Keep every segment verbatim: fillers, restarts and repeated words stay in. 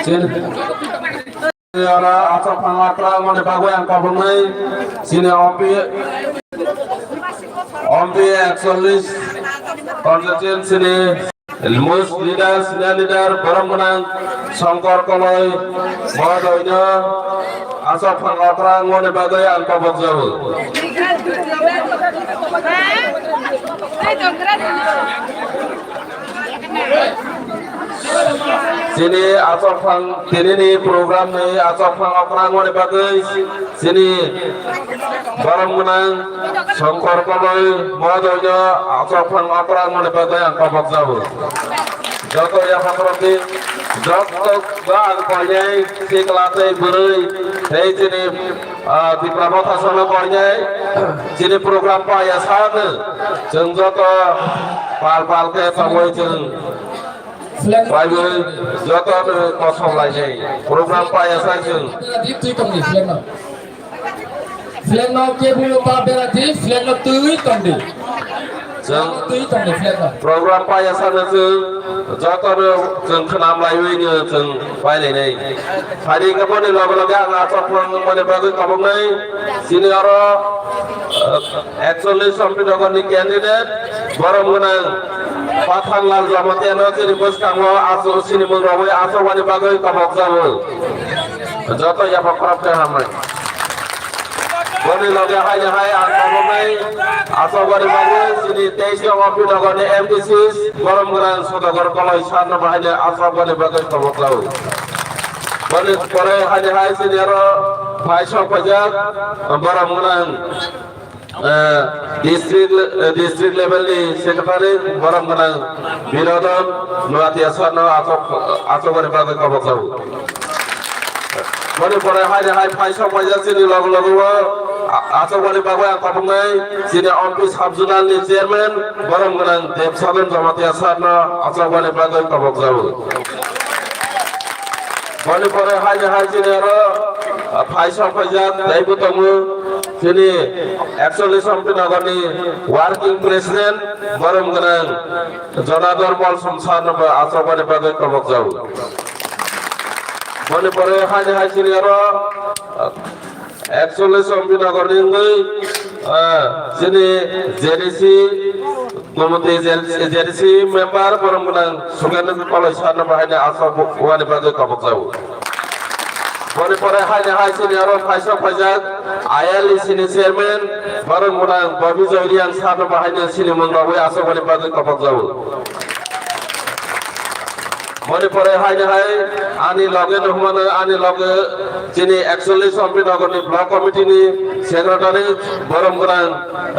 Ora achok phang okra mani bagwi ang kabunai sini ompi, ompi ekchollish constituency ni most leader, senior leader, borom gwnang Songkor Koloi mohodoino achok phang okra mani bagwi ang kabuk jago. Chini achok phang, tini ni program ni achok phang okra mani bagwi chini borom gwnang Songkor Koloi mohodoino achok phang okra mani bagwi ang kabuk jago. Joto yapha khorokti, joto ba ang koinai sikla tei bwrwi tei chini, ah, Tipra Motha sono koinai chini program paya sano chwng joto pal pal khe tongwi chwng Flag. Paiwi jotono kosong lainai. Program paya sai chwng. Bera di twi tongdi flag no. Flag no kebo ta bera di, flag no twi tongdi. Chwng Twi tongdi flag no. Program paya sana chwng jotono chwng khnam laiwi no chwng pai lainai. Phaidi kaboni loge loge ang achok phang mani bagwi kabuknai. Chini oro, eh, ekchollish Ompi Nogor ni candidate, borom gwnang Pathan Lal Jamatia no chini bwskango aso sini mung rogwi asokmani bagwi kabok jago. Joto yapha khorap khe hambai. Boni loge haini hai ang kaboknai asokmani bagwi chini teis nong Ompi Nogor ni M D C borom gwnang Sudagor Koloi sar no bahai ni asokmani bagwi kabok jago. Boni pore haini hai chini aro phai sok paijak, borom gwnang, eh, district, eh, district level ni secretary, borom gwnang Binodon Nuatia sar no achok, achokmani bagwi kabok jago. Boni pore haini hai phai sok paijak chini logo logo o, a-, achokmani bagwi ang kaboknai chini Ompi sub zonal ni chairman, borom gwnang Debsadon Jamatia sar no achokmani bagwi kabok jago. Boni pore haini hai chini aro, ah, phai sok paijak tei bo tongo chini ekchollish Ompi Nogor ni working president borom gwnang Jonador Molsom sar no bo achokmani bagwi kabok jago. Boni pore haini hai chini aro, ah, ekchollish Ompi Nogor ni wngwi, ah, chini J D C, Gomoti J D C member, borom gwnang Sukendra Koloi sar no bahai ni asok wani bagwi kabok jago. Boni pore haini hai chini aro phai sok paijak I L E C ni chairman, borom gwnang Bobi Joy Reang sar no bahai ni chini mung rogwi asok wani bagwi kabok jago. Boni pore haini hai ani loge no humano ani loge chini ekchollish Ompi Nogor ni block committee ni secretary borom gwnang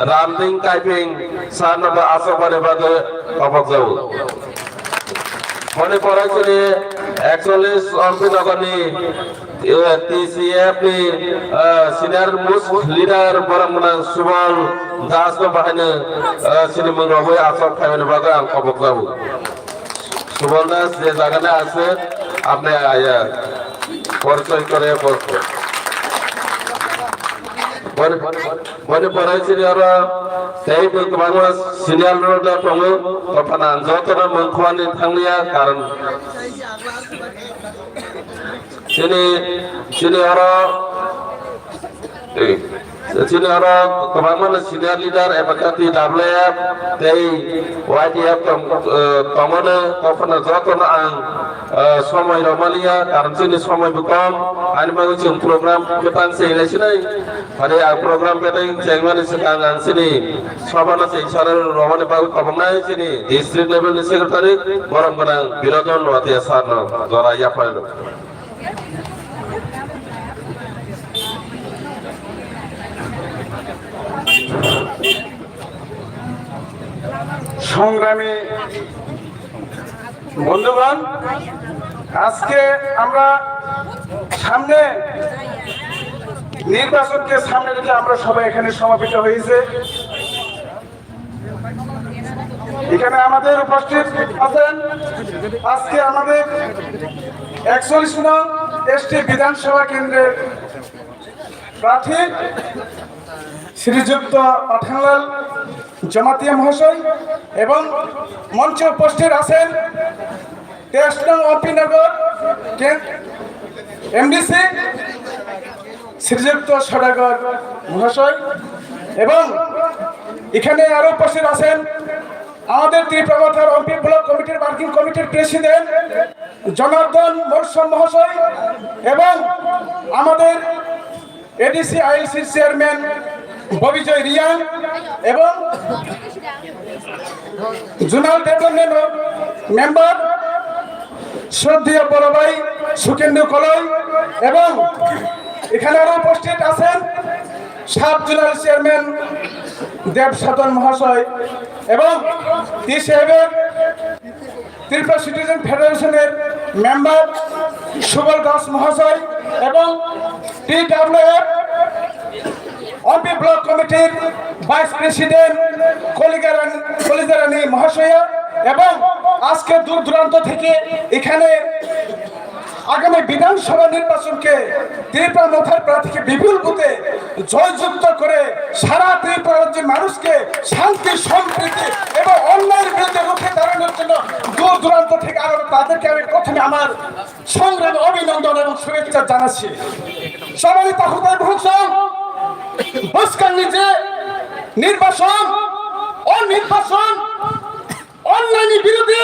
Ramding Kaiping sar no ba asok bani bagwi kabok jago. Boni pore chini ekchollish Ompi Nogor ni, eh, T C F ni, eh, senior most leader borom gwnang Subal Das no bahai no, eh, chini mung rogwi asok khaimani bagwi ang kabok jago. Subal দাস যে জায়গাতে আছে, আপনি আয়া পরিচয় করে বলতে। Boni, boni pore chini aro tei bo kwbangma senior rok da tongo, tongphano ang jotono mung khwani thanglia, karon chini, chini aro, eh, chini oro kwbangma no senior leader eba jati W F tei Y T F tong-, eh, tongmani kokno jotono ang, eh, somoi romaliya, karon chini somoi bo kom, ani bagwi chwng program betang chenglaisini. Hare ang program betang chengmani swkang ang chini sobano cheng sana romani bagwi kobongnai chini district level ni secretary borom gwnang Birodon Noatia sir no jora yaphai rw. সংগ্রামী বন্ধুগণ, আজকে আমরা সামনে নির্বাচনকে সামনে রেখে আমরা সবাই এখানে সমবেত হয়েছে। এখানে আমাদের উপস্থিত আছেন আজকে আমাদের একচল্লিশ নং এসটি বিধানসভা কেন্দ্রের প্রার্থী শ্রীযুক্ত পাঠানলাল জমাতিয়া মহাশয় এবং মঞ্চে উপস্থিত আছেন তেইশ নং অম্পিনগর এমডিসি শ্রীযুক্ত সদাগর মহাশয় এবং এখানে আরো উপস্থিত আছেন আমাদের ত্রিপুরা মথার অম্পি ব্লক কমিটির ওয়ার্কিং কমিটির প্রেসিডেন্ট জনার্দন মৌসুম মহাশয় এবং আমাদের এডিসি আইএলসি চেয়ারম্যান ববিজয় রিয়াং এবং জোনাল ডেভেলপমেন্ট মেম্বার শ্রদ্ধেয় বড় ভাই সুখেন্দু কলই এবং এখানে আরো উপস্থিত আছেন সাব জোনাল চেয়ারম্যান দেব সাধন মহাশয় এবং টি সাহেবের ত্রিপুরা সিটিজেন ফেডারেশনের মেম্বার সুবল দাস মহাশয় এবং টিডাব্লিউএফ অম্পি ব্লক কমিটির ভাইস প্রেসিডেন্ট কলিজারানী কলিজারানী মহাশয়া এবং আজকে দূর দূরান্ত থেকে এখানে আগামী বিধানসভা নির্বাচনকে ত্রিপুরা মথার প্রার্থীকে বিপুল ভোটে জয়যুক্ত করে সারা ত্রিপুরা রাজ্যের মানুষকে শান্তি, সম্প্রীতি এবং অন্যায়ের বিরুদ্ধে রুখে দাঁড়ানোর জন্য দূর দূরান্ত থেকে আগত তাদেরকে আমি প্রথমে আমার সংগ্রামে অভিনন্দন এবং শুভেচ্ছা জানাচ্ছি। সম্মানিত আহ্বায়ক মহোদয়, বুঝছেন যে নির্বাচন, অনির্বাচন, অন্যায় বিরুদ্ধে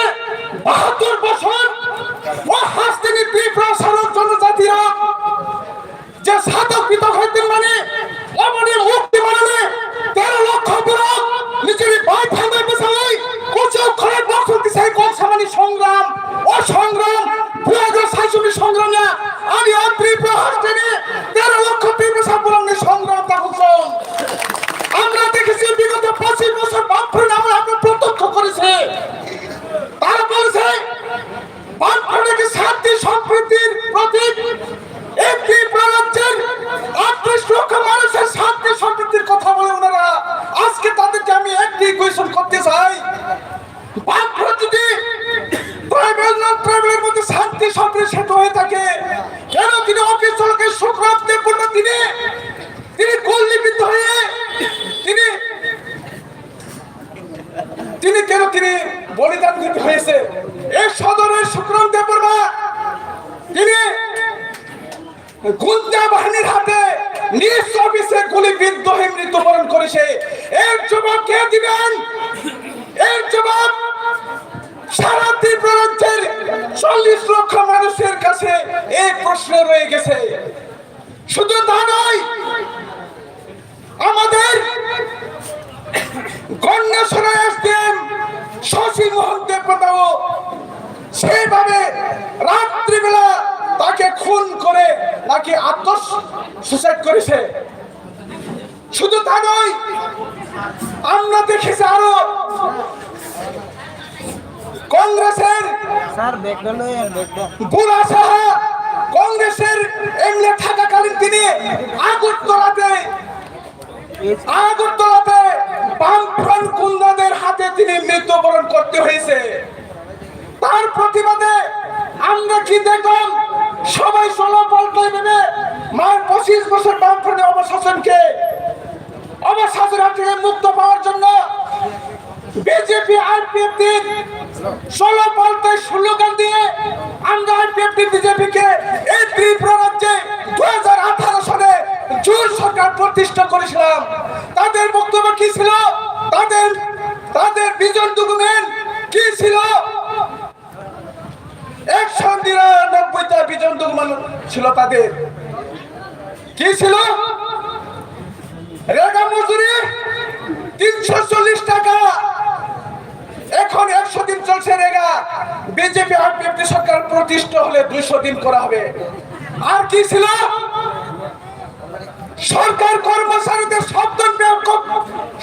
বাহাত্তর বছর ও হাস্তিনী ত্রিপুরা সারক জনজাতিরা যে সাধক পিতক হইতেন মানে অমনি মুক্তি মাননে তেরো লক্ষ বরক নিজের ভাই ভাই বেসাই কুচো খরে বছর দিশাই কল সামানি সংগ্রাম ও সংগ্রাম দুই হাজার সাতচল্লিশ সংগ্রাম না আমি আর ত্রিপুরা হাস্তিনী তেরো লক্ষ ত্রিপুরা সাপুরাংনি সংগ্রাম তা হুকুম আমরা দেখেছি বিগত পঁচিশ বছর বামফ্রন্ট আমলে আমরা প্রত্যক্ষ করেছি। তারা বলেছে বামফ্রন্ট একটি শান্তি সম্প্রীতির প্রতীক। এই ত্রিপুরা রাজ্যের আটত্রিশ লক্ষ মানুষের শান্তি সম্প্রীতির কথা বলে ওনারা। আজকে তাদেরকে আমি একটি কোয়েশ্চন করতে চাই, বামফ্রন্ট যদি ট্রাইবাল নন ট্রাইবালের মধ্যে শান্তি সম্প্রীতি সেতু হয়ে থাকে, কেন তিনি অফিস চলকে শুক্রবার পূর্ণ দিনে তিনি গুলিবিদ্ধ হয়ে তিনি তিনি কেন তিনি বলিদান দিতে হয়েছে? এই সদরের সুখরাম দেববর্মা তিনি গুন্ডা বাহিনীর হাতে নিজ অফিসে গুলিবিদ্ধ হয়ে মৃত্যুবরণ করেছে। এর জবাব কে দিবেন? এর জবাব সারা ত্রিপুরা রাজ্যের চল্লিশ লক্ষ মানুষের কাছে এই প্রশ্ন রয়ে গেছে। শুধু তা নয়, আমাদের গন্ডাছড়া এসডিএম শশী মোহন দেবনাও সেইভাবে রাত্রিবেলা তাকে খুন করে নাকি আত্ম সুসাইড করেছে। শুধু তা নয়, আমরা দেখেছি আরো কংগ্রেসের স্যার, ব্যাকগ্রাউন্ড হয়ে ব্যাকগ্রাউন্ড। বুড়া সাহা কংগ্রেসের এমএলএ থাকাকালীন তিনি আগরতলাতে আগরতলাতে বামফ্রন্ট গুন্ডাদের হাতে তিনি মৃত্যুবরণ করতে হয়েছে। তার প্রতিবাদে আমরা কি দেখলাম? সবাই চলো বলতে দেবে মার পঁচিশ বছর বামফ্রন্টের অবশাসনকে অবশাসন থেকে মুক্ত পাওয়ার জন্য বিজেপি আইপিএফটির চলো বলতে স্লোগান দিয়ে আমরা আইপিএফটি বিজেপিকে এই ত্রিপুরা রাজ্যে দুই হাজার আঠারো সালে জোট সরকার প্রতিষ্ঠা করেছিলাম। তাদের বক্তব্য কি ছিল? তাদের তাদের ভিশন ডকুমেন্ট কি ছিল? একশো নিরানব্বইটা ভিশন ডকুমেন্ট ছিল তাদের। কি ছিল? রেগা মজুরি তিনশো চল্লিশ টাকা, এখন একশো দিন চলছে রেগা। বিজেপি আইপিএফটি সরকার প্রতিষ্ঠা হলে দুইশো দিন করা হবে। আর কি ছিল? সরকার কর্মচারীদের সপ্তম বেতন,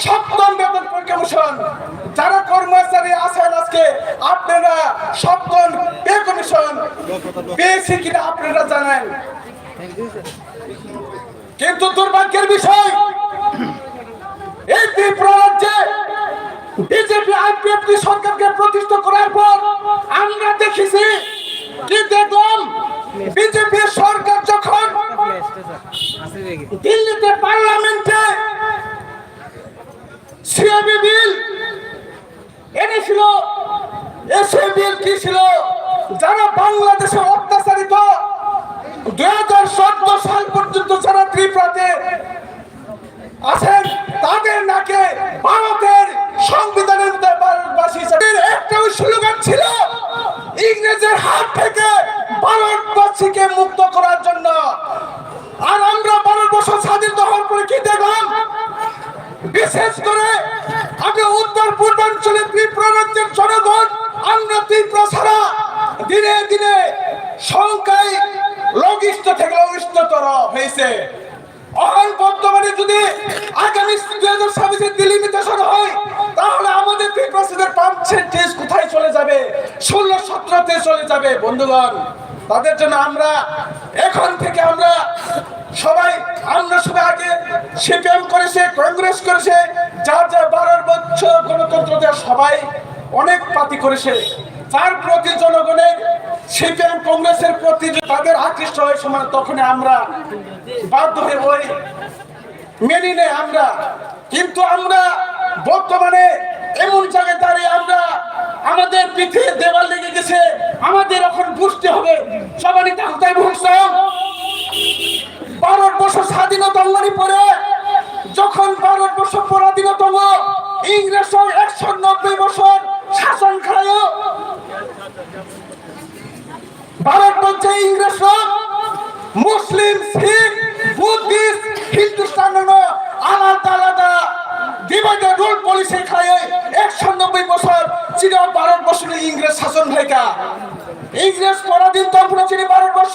সপ্তম বেতন কমিশন। যারা কর্মচারী আছেন আজকে, আপনারা সপ্তম পে কমিশন পেয়েছি কিনা আপনারা জানেন। কিন্তু দুর্ভাগ্যের বিষয়, এই ত্রিপুরা রাজ্যে বিজেপি আইপিএফটি সরকারকে প্রতিষ্ঠা করার পর আমরা দেখেছি কি দেখলাম, বিজেপি সরকার যখন দিল্লিতে পার্লামেন্টে সিএবি বিল এনেছিল, এসএ বিল কি ছিল? যারা বাংলাদেশে অত্যাচারিত, দুই হাজার চোদ্দ সাল পর্যন্ত যারা ত্রিপুরাতে আছেন, তাদের নাকে ভারতের সংবিধানের মধ্যে ভারতবাসী হিসেবে একটাই স্লোগান ছিল, ইংরেজের হাত থেকে ভারতবাসীকে মুক্ত করার জন্য। আর আমরা ভারতবর্ষ স্বাধীন হওয়ার পরে কি দেখলাম? বিশেষ করে আমরা উত্তর পূর্বাঞ্চলে ত্রিপুরা রাজ্যের জনগণ, আমরা ত্রিপুরা ছাড়া দিনে দিনে সংখ্যায় লঘিষ্ঠ থেকে লঘিষ্ঠতর হয়েছে। এখন বর্তমানে যদি আগামী দুই হাজার ছাব্বিশে ডিলিমিটেশন হয়, তাহলে আমাদের ত্রিপুরা রাজ্যের পার্সেন্টেজ কোথায় চলে যাবে? ষোলো সতেরোতে চলে যাবে বন্ধুগণ। তাদের জন্য আমরা এখন থেকে আমরা সবাই, আমরা সবাই আগে সিপিএম করেছে, কংগ্রেস করেছে, যার যার বারো বছর গণতন্ত্র দেওয়া সবাই অনেক পার্টি করেছে, যার প্রতি জনগণের সিপিএম কংগ্রেসের প্রতি যে তাদের আকৃষ্ট হয় সমান, তখন আমরা বাধ্য হয়ে ওই মেনে নেয় আমরা। কিন্তু আমরা বর্তমানে এমন জায়গায় দাঁড়িয়ে আমরা, আমাদের পিঠে দেওয়াল লেগে গেছে, আমাদের এখন বুঝতে হবে। সবারই তাহতাই ভুগতাম। ভারতবর্ষ স্বাধীনতা হওয়ার পরে যখন ভারতবর্ষ পরাধীন তম ইংরেজ একশো নব্বই বছর শাসন খায়, ভারতবর্ষে ইংরেজরা মুসলিম, শিখ, বুদ্ধিস্ট, হিন্দুস্তান নামে আলাদা আলাদা ডিভাইড অ্যান্ড রুল পলিসি খায় একশো নব্বই বছর চির ভারতবর্ষে ইংরেজ শাসন হইকা। ইংরেজ পরাধীন তখন ছিল ভারতবর্ষ,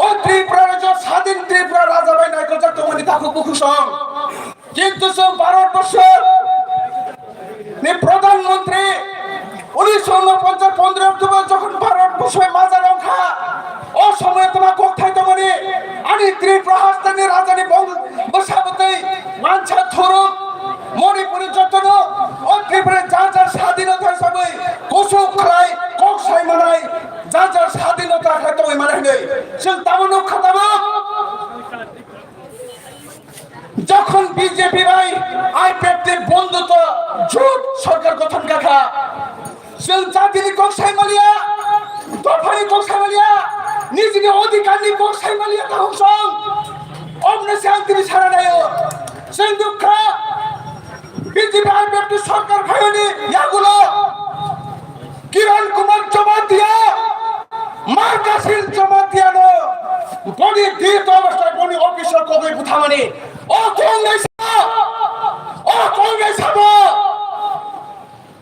ও ত্রিপুরা রাজ্য স্বাধীন ত্রিপুরা রাজা ভাই নাইকো যাক তোমার তাকে কুকুসং। কিন্তু সব ভারতবর্ষ নি প্রধানমন্ত্রী উনিশশো ঊনপঞ্চাশ পনেরো অক্টোবর যখন ভারতবর্ষ মাজার অংখা, ও সময় তোমার কোথায় তো মানে আমি ত্রিপুরা হাস্তানি রাজানি বংশাবতী মানসা থরুক মণিপুরি যতন ও ত্রিপুরা যা যা স্বাধীনতা হিসাবে কুসুম খাই কক সাই মানাই যা যা স্বাধীনতা খাই তো মানে নেই। সে তেমন খাতাম যখন বিজেপি ভাই আইপিএফটি বন্ধুত্ব জোট সরকার গঠন কাকা, চুল চাতিনি ককসাই মালিয়া, দফানি ককসাই মালিয়া, নিজেনি অধিকারনি ককসাই মালিয়া তা হুসং, অমনে শান্তিনি সারা নায়। সেই দুঃখ বিজেপি আইপিএফটি সরকার ভাইনি ইয়াগুলো কিরণ কুমার জমাতিয়া, মার্কাসিল জমাতিয়ানো, বনি দিত অবস্থায় বনি অফিসে কবি বুথামানি। ও কংগ্রেস, ও কংগ্রেস হাবো,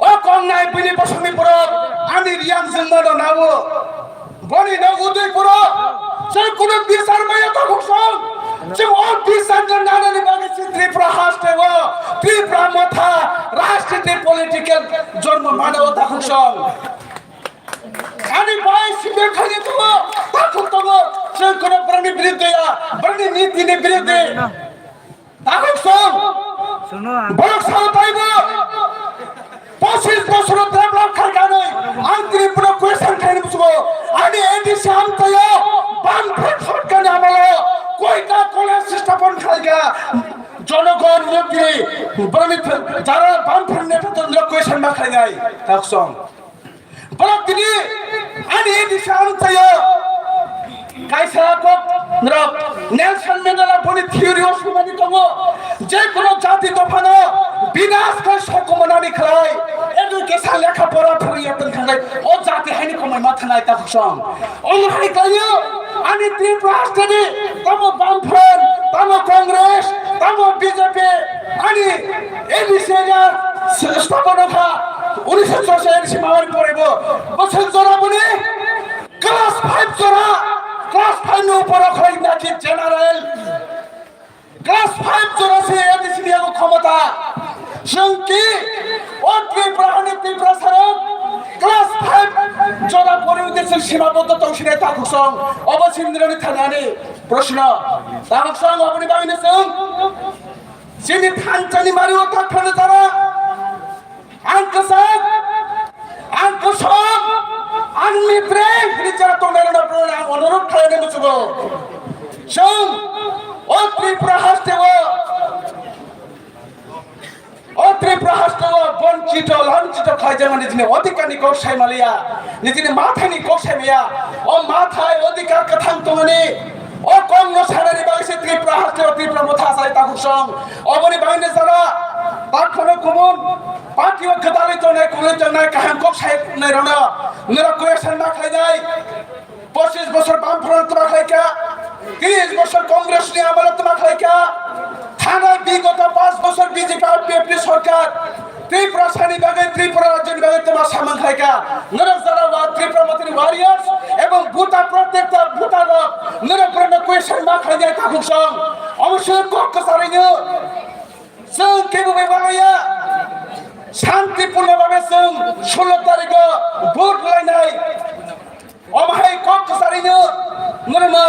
ও কংগ্রেস বিনি বসমি পুরো, আমি রিয়াম জিংমানো নাও। Boni no udui puro, je kuno bisar maya ta khuksom, je o bisar no nanani bagwi se Tripura haste o, Tripura motha, rajniti political jormo mana o ta khuksom. Ani bai sibir khani tongo, ta khuk tongo, je kuno brani biruddhe ya, brani niti ni biruddhe. Takhuk song. Borok sao taibo. Pochis bosoro develop khai kanwi. Ang tini bono question khaini musugo. Ani A D C amtaio. Bamphang sorkarni amalo. Koita college sthapon khaika. Jonogon mukti. Boroni jara bamphang neta tondro question ma khainai. Takhuk song. Borok tini ani A D C ang tayo. Kaisa kok norok Nelson Mandela boni theory o swimani tongo. Je kono jati dophano binas khai sokomonani khlai education lekha pora phurwi yatong khanai o jati haini komai ma thanai ta khusong. Ong hai kayo ani Tripura state ni tamo Bamphang, tamo Congress, tamo B J P, ani A D C area sthapono kha, unisho chorsa A D C mamani porebo, bosor jora boni class five jora, class five no uporo khoi naki general, class five jora se A D C ni yago khomota, chwng ki o Tripura hani Tripura sarok class five jora pori ude chwng sima boto tong sine takhuk song, obo sindroni thanani proshno, takhuk song oboni bagwi chwng. Chini thanchani mari o thak phano jara. Ang kwchak, ang kwchak, ang mitre, hini jara tongnai rok no ang onorok khlainai muchugo. Chwng o Tripura haste o, o Tripura haste o, Chito, lam chito khlai jangmani jini odhikar ni kok sai maliya, ni jini mathai ni kok sai maya. O mathai odhikar kwthang tongmani, o kok no sanani bagwi se Tripura haste o Tripura motha sai takhuk song. Oboni bagwi ni jara, tak khono kumun, party o kwdalwi tongnai, kulwi tongnai, kaham kok sai nai rano, nira question ma khlai nai. Pochis bosor Bamfront tma khlaikha, tris bosor Congress ni amolo tma khlaikha, thanai bigoto panch bosor B J P R P F ni sorkar, Tripura sani bagwi, Tripura rajyoni bagwi tma samung khlaikha. Norok jara wa Tripura motini warriors ebong bhuta protector bhuta rok norok borokno question ma khlainai takhuk song. Omo se kok kwcharwi no chwng kebo bai walaya. Santipurno babe chwng sullo tarikh o vote lainai. Omo hai kok kwcharino norma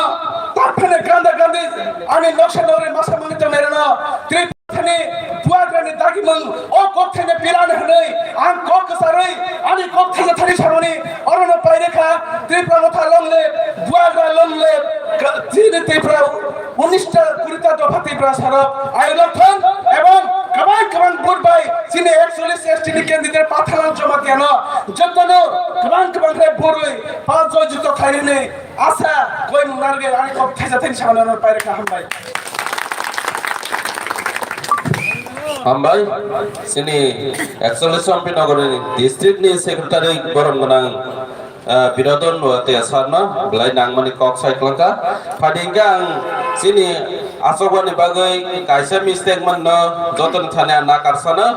taphane ganda gandi ani noksa nore masa mani tongnai rano Tripura ni buagrani dagimung o kok thaino pilani hwnwi ang kok kwcharwi ani kok thaisa thani samani orono pairikha Tripura motha long live, buagra long live, chini Tripura unista kurita dopha Tripura sarok ayolok thon ebong kwbang kwbang vote bai chini ekchollish S T ni candidate Pathalan Jamatia no jotono kwbang kwbang khe borwi pa joy jito khairwi asa koi mung narwgwi ani kok thaisa thani samani orono pairikha hambai. Hambai, chini ekchollish Championogor ni district ni secretary borom gwnang, ah, Birodon Nuatia sarno belai nangmani kok sai kwlangkha. Phadi hwnkhe ang chini achukmani bagwi kaisa mistake manno jotoni thani ang nakar sano.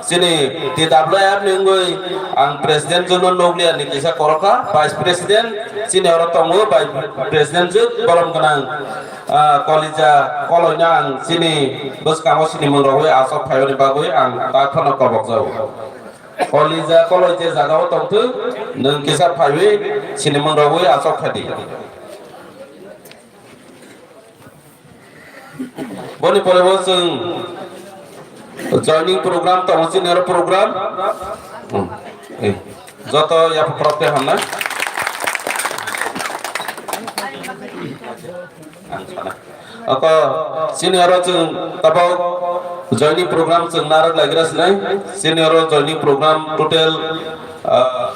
Chini T W F ni wngwi ang president jono nukliya ni kisa korokha, vice president chini oro tongo, vice president jwk borom gwnang. Ah, kolija koloino ang chini bwskango sinimung rogwi aswk phaimani bagwi ang ta phano kobok jago. Kolija koloi je jagao tongthwng, nwng kisa phaiwi sinimung rogwi aswk phadi. Boni pore bo chwng joining program tongo, chini oro program. Hmm. Eh, joto yapha khorok tei hamnai. Ang sana. Ako chini oro chwng tabok joining program chwng narwk laigra sinai. Chini oro joining program total, ah,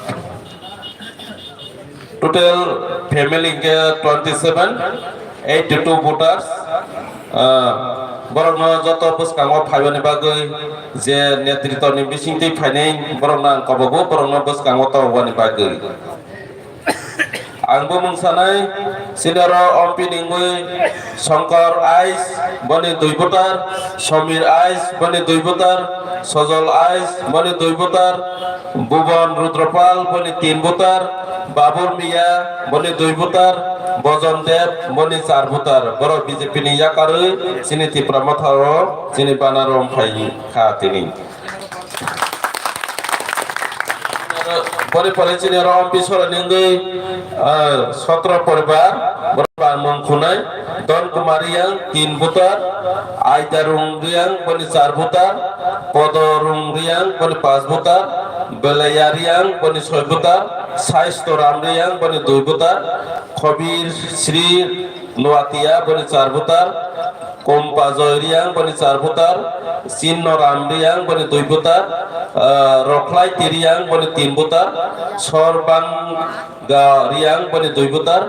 total family hwnkhe twenty seven, eighty two voters. Ah, borokno joto bwskango phaibani bagwi je netritwni bisingtwi phainai borokno ang kobogo, borokno bwskango tobobani bagwi. Ang bo mung sanai, senior o Ompi ni wngwi Shankar Ais, boni dui voter, Samir Ais, boni dui voter, Sojol Ais, boni dui voter, Bhuban Rudropal, boni tin voter, Babur Miya, boni dui voter, Bojon Deb, boni char voter. Borok B J P ni yakarwi chini Tipra Motha o chini banner rom phai kha tini. Boni pore chini oro Ompi Sorani wngwi, ah, sotro poribar, borok bangmung khunai, Don Kumar Riyang, tin voter, Aidarung Riyang, boni char voter, Podorung Riyang, boni pas voter, Belaya Riyang, boni soi voter, Saisto Ram Riyang, boni dui voter, Khobir Sri Nuatia, boni char voter, Kompa Joy Riyang, boni char voter, Chinno Ram Riyang, boni dui voter, ah, Rokhlai Ti Riyang, boni tin voter, Sorbanga Riyang, boni dui voter,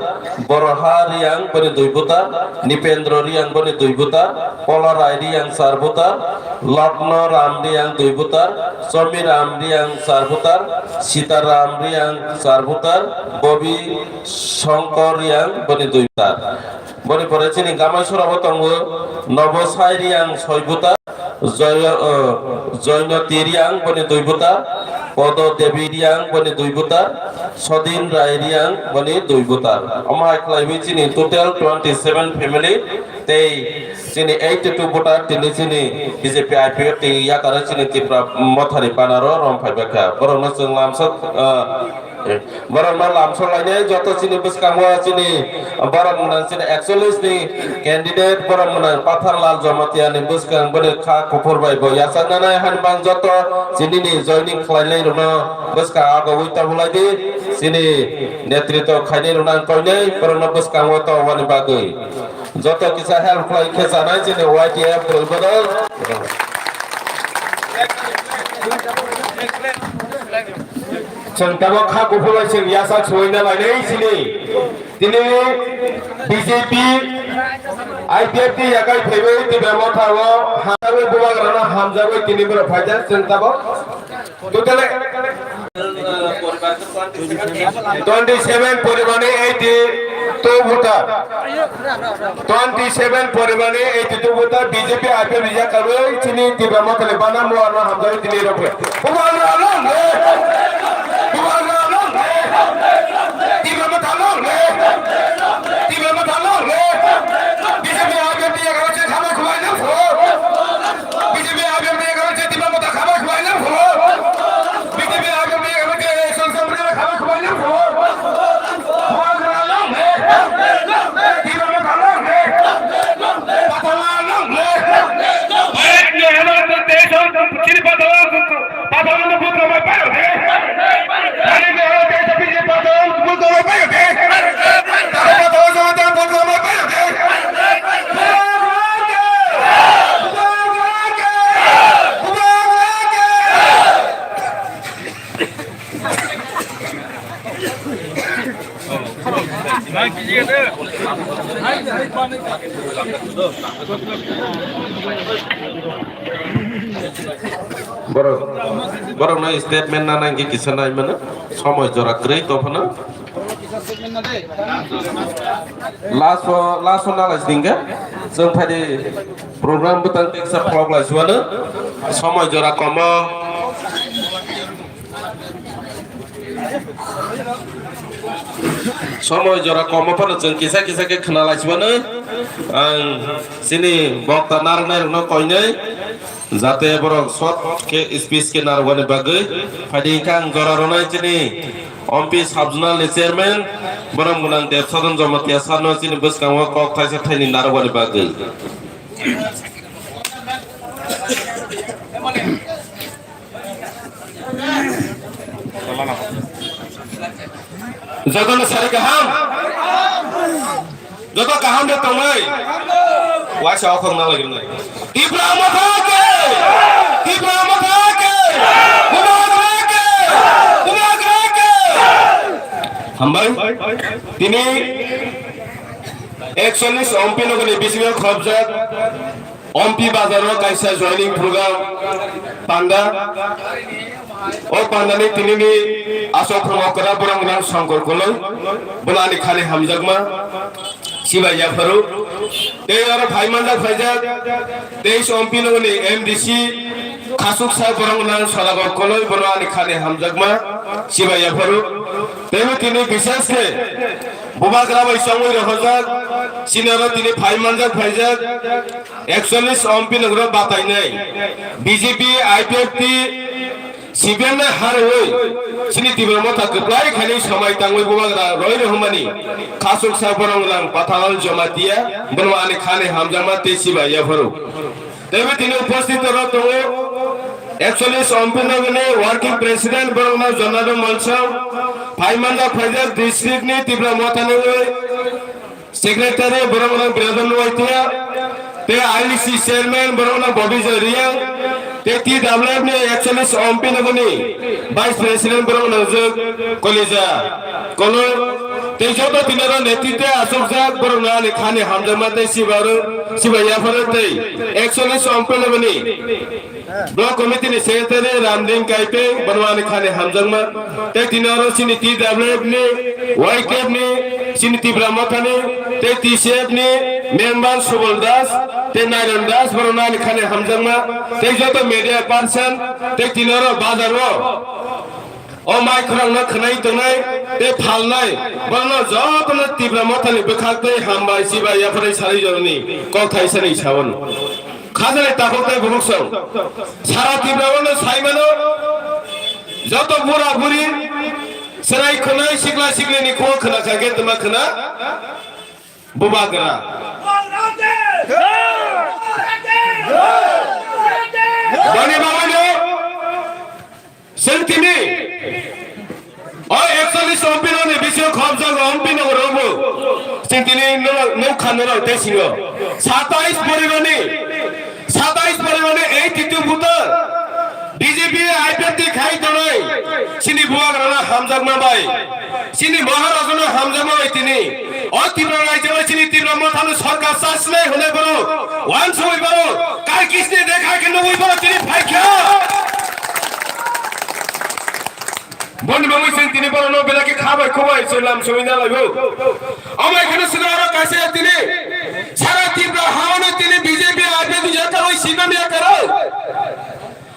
Boroha Riyang, boni dui voter, Nipendro Riyang, boni dui voter, Pola Rai Riyang, char voter, Lotno Ram Riyang, dui voter, Chomi Ram Riyang, char voter, Sita Ram Riyang, char voter, Bobi Shankar Riyang, boni dui voter. Boni pore chini Gamai Sorabo tongo, Nobo Sai Riyang soi buta, Joy, eh, Joyno Ti Riyang boni dui buta, Podo Devi Riyang boni dui buta, Sodin Rai Riyang boni dui buta. Omo hai khlaiwi chini total twenty seven family tei chini eighty two voter tini chini B J P I P F T yakaro chini Tipra Mothani banaro rom phaibaikha. Borokno chwng lamsok, eh, Borok no lamsok lainai joto chini bwskango chini borok mwnang chini ekchollish ni candidate borok mwnang Patharlal Jamatia ni bwskang boni kha kuphur bai bo yachak nanai hani bang joto chini ni joining khlainai rok no bwskang ago ui tabulai di chini netritw khainai rok nang koinai borok no bwskango tongmani bagwi. Joto kisa help khlai khe chanai chini Y T F dol bodol. Chwng tabok kha kuphur bai chwng yasa suina lainai sini. Tini B J P, I P F T yakai phaiwi Tipra Motha o hamjagwi bubagrano hamjagwi tini borok phaijak chwng tabok. Totally twenty seven poribarni eighty two voter. Twenty seven poribarni eighty two voter B J P I P F rijak karwi chini Tipra Mothani bana muarno hamjagwi tini rokhe. Bubagra long live! Bubagra long live! Tipra Motha long live! Tipra Motha long live! B J P I P F rijak karwi chini khamai khumai nang pho. B J P I P F ni eko je Tipra Motha khamai khwlai nang phulo. B J P I P F ni eko je Sonsomri khamai khwlai nang phulo. Bubagra long live. Tipra Motha long live. Pathala long live. Bharat ni hano to teison chini pathala, pathala no putra mai payo de. Bharat ni hano teison chini pathala no putra mai payo de. Pathala no putra mai payo de. Borok, borok no statement na nangkhe kisa nai mano, somoi jora kwrwi tongphano. Last o, last o nalai singkhe chwng phaidi program bwtang teksa pholok lai suwano, somoi jora komo. Somoi jora komo phano chwng kisa kisa khe khwna lai suwano. Ang chini bokta narwknai rokno koinai. Jate borok short khe speech khe narwkani bagwi phaidi hwnkhe ang jora rwnai chini Ompi sub-zonal ni chairman borok gwnang Debsadon Jamatia sir no chini bwskango kok thaisa thaini narwkani bagwi. Jotono sari kaham. Joto kaham de tongnai. Waisa okhorna lagirnai. Tipra Motha ke! Tipra Motha ke! Bubagra ke! Bubagra ke! Hambai. Tini ekchollis Ompi nogni bisingo khobjak Ompi bazaro kaisa joining program panda. O pandani tinini asok khorokra borok nang Songkor Koloi, bono ani khani hamjakma sibai yapharo. Tei oro phai manjak phaijak teis Ompi nogni M D C khasuksa borok nang Solagor Koloi, bono ani khani hamjakma sibai yapharo. Tei tini bishesh khe bubagra bai chongwi rohorjak, sinaro tini phai manjak phaijak. Ekchollis Ompi nogro batainai B J P, I P F T, C P M no harwi chini Tipra Motha kwplai khaini samai tangwi bubagra roi rohormani khasuksa borok nang Pathalal Jamatia, bono ani khani hamjakma tei sibai yapharo. Teibo tini uposthit oro tongo ekchollis Ompi nogni working president borok no Jonadon Molsong, phai manjak phaijak district ni Tipra Motha ni wi Secretary borok rok Biradon Waitya, tei I L C chairman borok rok Bobby Joy Reang, tei T W F ni ekchollis Ompi nogni vice president borok rok Kolija Kolo, tei joto tinaro netritwe achukjak borok rok ani khani hamjakma tei sibai yapharo tei ekchollis Ompi nogni Block committee ni secretary Ramdin Kaipeng, bono ani khani hamjakma. Tei tini oro chini T W F ni, Y K F ni, chini Tipra Motha ni, tei T C F ni member Subal Das, tei Nairon Das, bono ani khani hamjakma. Tei joto media person, tei tini oro bazar o, o mai khorang no khwnai tongnai, tei phalnai, bono joto no Tipra Motha ni bwkhak tei hambai chibai yaphrai salai joroni kok thaisa ni saono. Khajani takhuk tei bukhuk song. Sara Tripura o no sai mano, joto bura buri, chwrai khwnai, sikla sikli ni khungo khwna kha khe twma khwna bubagra. Boni bagwi no chwng tini o ekchollis Ompi nogni bisingo khobjak Ompi nogo rwbo. Chwng tini no-, nukha norok tei singo satais poribarni, satais poribarni eighty two voter B J P B I P F T khai tongnai chini bubagrano hamjakma bai, chini Maharajano hamjakma bai tini o Tripura rajyo chini Tipra Mothano sorkar chasnai hwnwi borok wansugwi borok Karkisni dekha khe nugwi borok tini phaikha. Boni bagwi chwng tini borokno belai khe kha bai kho bai chwng lam songwi na laibo. Omo hai kheno swkang oro kaisa tini sara Tripura haono tini B J P I P F T yakarwi sibam yakarwi.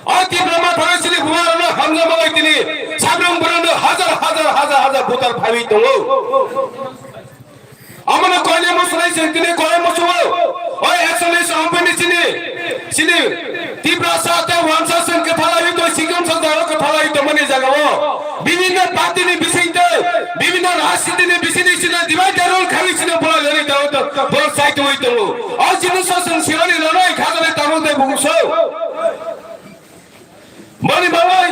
O Tipra Mothani chini bubagrano hamjakma bai tini sabrang borokno hajar hajar hajar hajar voter phaiwi tongo. Omono koine musulai chwng tini koine musugo. O ekchollish ompini chini, chini Tiprasa tei Wansa chwng kwthalaiwi tong, sikon sajao kwthalaiwi tongmani jagao bibinno party ni bisingtwi, bibinno rajniti ni bisingtwi chini divide and rule khaiwi chini bolai lori tongo, borok chaitugwi tongo. O jinisa chwng sironi loroi khajani tabuk tei bukuso. Boni bagwi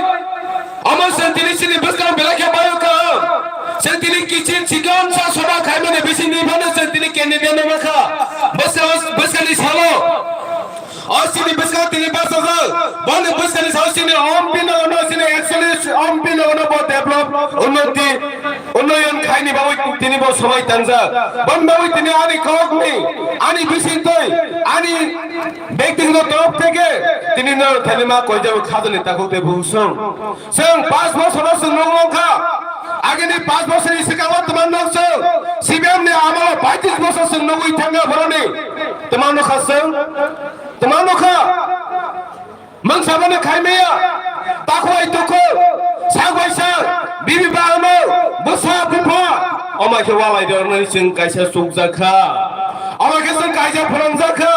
omo chwng tini chini bwskang belai khe bayo ka. Chwng tini kiching chikon sa soba khaimani bisingni phano chwng tini candidate no makha. Bwskang, bwskangni salo. O chini bwskang tini bachajak. Boni bwskangni salo chini Ompi no no chini actually Ompi no no bo develop unnoti unnoyon khaini bagwi tini bo somai tangjak. Boni bagwi tini ani kokni, ani bisingtwi, ani Bektigoto torof theke tini no thani ma koijak khajani takhuk tei buhusong. Chwng panch bochor no chwng nukmang kha. Agini panch bochor ni swkango twma nok chwng C P M ni amalo paitrish bochor chwng nugwi thangkha boroni. Twma nukha chwng. Twma nukha. Mungsabano khaimaya. Takhwai tukhuk, sak bai sak, bibi bagno, bwsa bupha, omo khe walai dornani chwng kaisa chukjak kha. Omo khe chwng kaisa phrwngjak kha.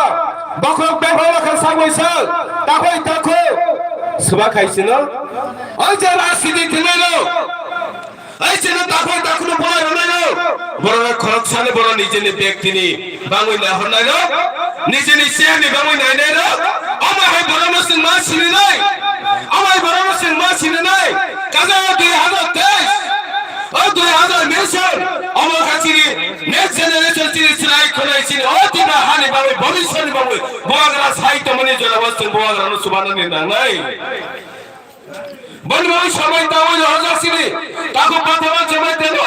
Bokhorok bebak kha sak bai sak, takhwai takhuk, swba khai sino. O je rajniti thwngnairok. Ai chini takhuk takhukno bolai rwnairok, borok khoroksani borok nijini bektini bangwi naihornairok, nijini chairni bangwi nainairok, omo hai borokno chwng ma sininai, omo hai borokno chwng ma sininai, kaisa o dui hazar teis, o dui hazar mission, omo kha chini next generation chini chwrai khwnai chini o Tipra hani bagwi, bhobishyotni bagwi, bubagra sai tongmani jorao chwng bubagrano chubanani nangnai. Boni bagwi samai tangwi rohorjak sini. Takhuk pathama chamai tebo.